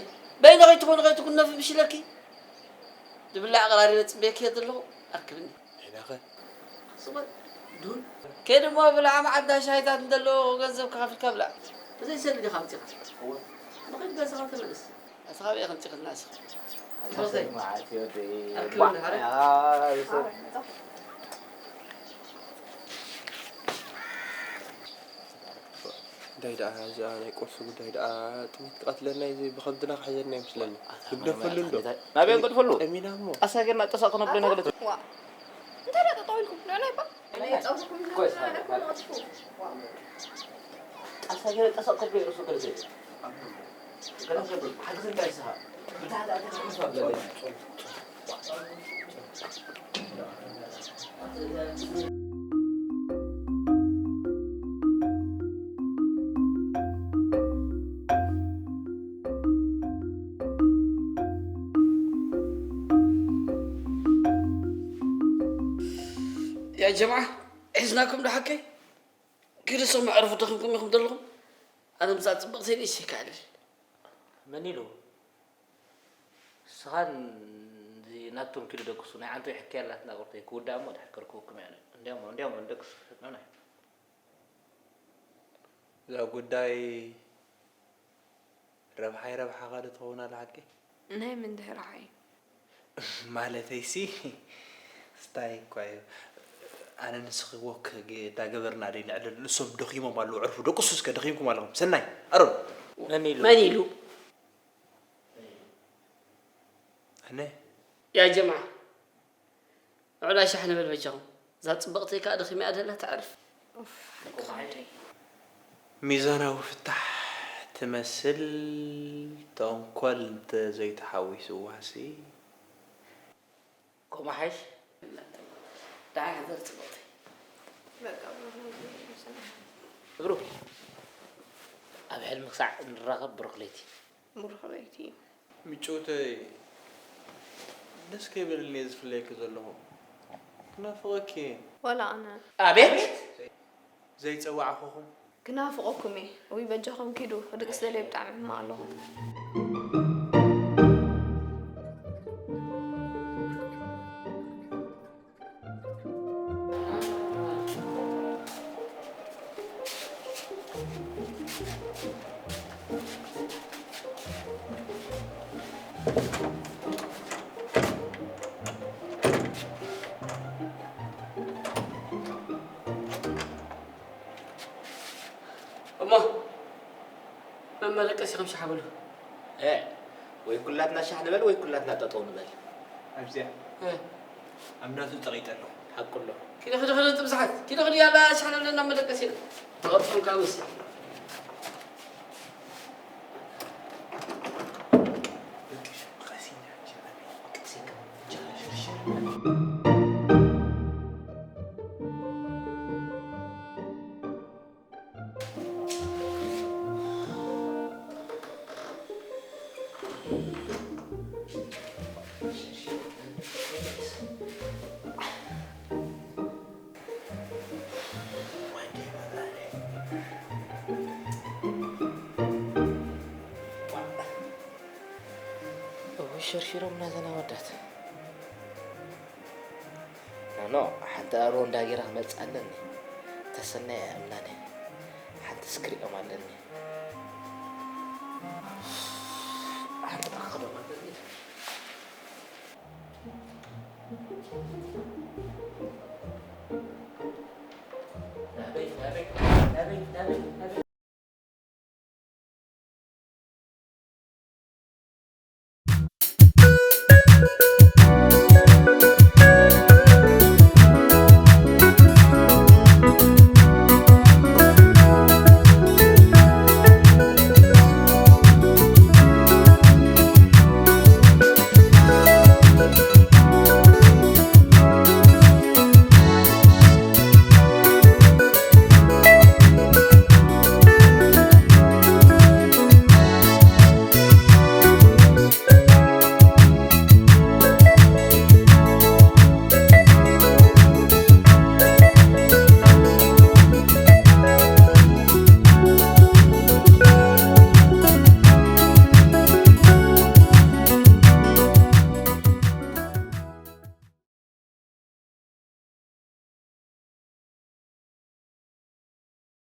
በይንኺ ትኾኒ ከይትኩነፊ ብሽለኪ? ዝብላዕ ቀራሪበ ጽበየኪ እየ ዘለኹ። ኣርክብኒ። በይናኸ? ስቕ በል። ዱን። ከይዲ እሞ ብላዕ መዓዳ ሻሂታት እንደሎ ገንዘብ ከኸፍልካ ብላዕ። ብዘይ ሰሊ ዲኻ ኣምጺኻ? እወ። ንኸይድ ገዛኻ ተመለስ። ኣስኻ በይ ከምጺኽልና ኣስኻ። ኣታ ተወሰይ። መዓት ይወደይ። ኣርክብኒ፣ ሓረ። ያ፣ ያ፣ ያ። እንታይ ደኣ እዚኣ ናይ ቁርሲ ጉዳይ ደኣ ጥሜት ክቐትለና እዩ፣ ብኸብድና ክሕዘና ይመስለኒ። ኣታ ንግደፈሉ እንዶ? ናበይ ንገድፈሉ? ጠሚና እሞ። ቀስ ጌርና ጠሳቕ ክነብሎ ኢና ገለ። ዋ። እንታይ ደኣ ጠጠው ኢልኩም? ንዕና ይባ? ቀስ ጌርና ጠሳቕ ክነብሎ ኢና ርእሱ ገለ። ገለ ገለ። ሓግዝ እንታይ ስኻ? ብታሕቲ ኣትካ ሓግዝ ኣለኒ። ያ ጀማዓ፣ ሒዝናኩም ዶ ሓቀይ? ኪዱ ስቕ መዕርፉ ደኺምኩም ኢኹም ዘለኹም። ኣነ ምስኣ ጽብቕቲ ኢለ ይስሕካ ኣለል። መን ኢሉ? ንስኻን እዚ ናቱን ኪዱ ደቅሱ፣ ናይ ዓንቶ ይሕከያ ኣላትና ቁርተይ፣ ክውዳእ እሞ ድሕር ከርክበኩም እየ ኣነ። እንዲያውም፣ እንዲያውም ንደቅስ፣ ኖ፣ ናይ። እዛ ጉዳይ ረብሓይ ረብሓኻ ዶ ትኸውን ኣላ ሓቂ? ናይ ምን ድሕሪ ሓይ? ማለተይሲ፣ ስታይ እኳ እዩ። ኣነ ንስኺ ወክ ጌ-፣ እንዳገበርና ደይ ንዕልል፣ ንሶም ደኺሞም ኣለዉ፣ ዕርፉ ደቅሱ እስከ ደኺምኩም ኣለኹም። ሰናይ፣ ኣሮን። መን ኢሉ? መን ኢሉ? ኣነ። ያ ጀማዓ፣ ንዑ ላሻሕ ንበል በጃኹም። እዛ ጽብቕተይ ከኣ ደኺማ እያ ደላ ተዕርፍ። ኡፍ፣ ሓቂ ኸዓደይ። ሚዛናዊ ፍታሕ ትመስል ተንኮል እንተ ዘይተሓዊስዋሲ። ከምኡ ሓይሽ? ደሓን ሕደር ጽብቕተይ። በቃ፣ ብሩኽ ለይቲ ይሰማዕ። ብሩኽ። ኣብ ሕልሚ ክሳዕ ንራኸብ ብሩኽ ለይቲ። ብሩኽ ለይቲ። ምጭውተይ፣ ደስ ከይበለኒ እየ ዝፍለየኪ ዘለኹ። ክናፍቐኪ እየ። ዋላ ኣነ። ኣቤት! ዘይጸዋዕኹኹም። ክናፍቐኩም እየ። ውይ በጃኹም ኪዱ፣ ክድቅስ ደልየ ብጣዕሚ ሕማቕ ኣለኹ። እሞ መመለቀሲ ከም ሻሕ በሉ። እ፣ ወይ ኩላትና ሻሕ ንበል ወይ ኩላትና ጠጠው ንበል። ኣብዚኣ እ። ኣብ ናቱ ጸቒጠ ኣለኹ። ሓቁ ኣሎ። ኪዶ፣ ኪዶ፣ ኪዶ፣ ትብዝሓት። ኪዶ፣ ኪዶ፣ ያላ ሻሕ ንበል ናብ መደቀሲ ኢና። ተቐርጾም ካብ መሲ። እውይ፣ ሸርሺሮም ናዘና ወዳት። ኖ፣ ኖ፣ ሓንቲ ኣሮ እንዳጌራ ክመጽእ ኣለኒ። ተሰናይ ኣእምናኒ። ሓንቲ ስክሪኦም ኣለኒ። ሓንቲ ኣኽሎም ኣለኒ። ናበይ፣ ናበይ፣ ናበይ፣ ናበይ፣ ናበይ?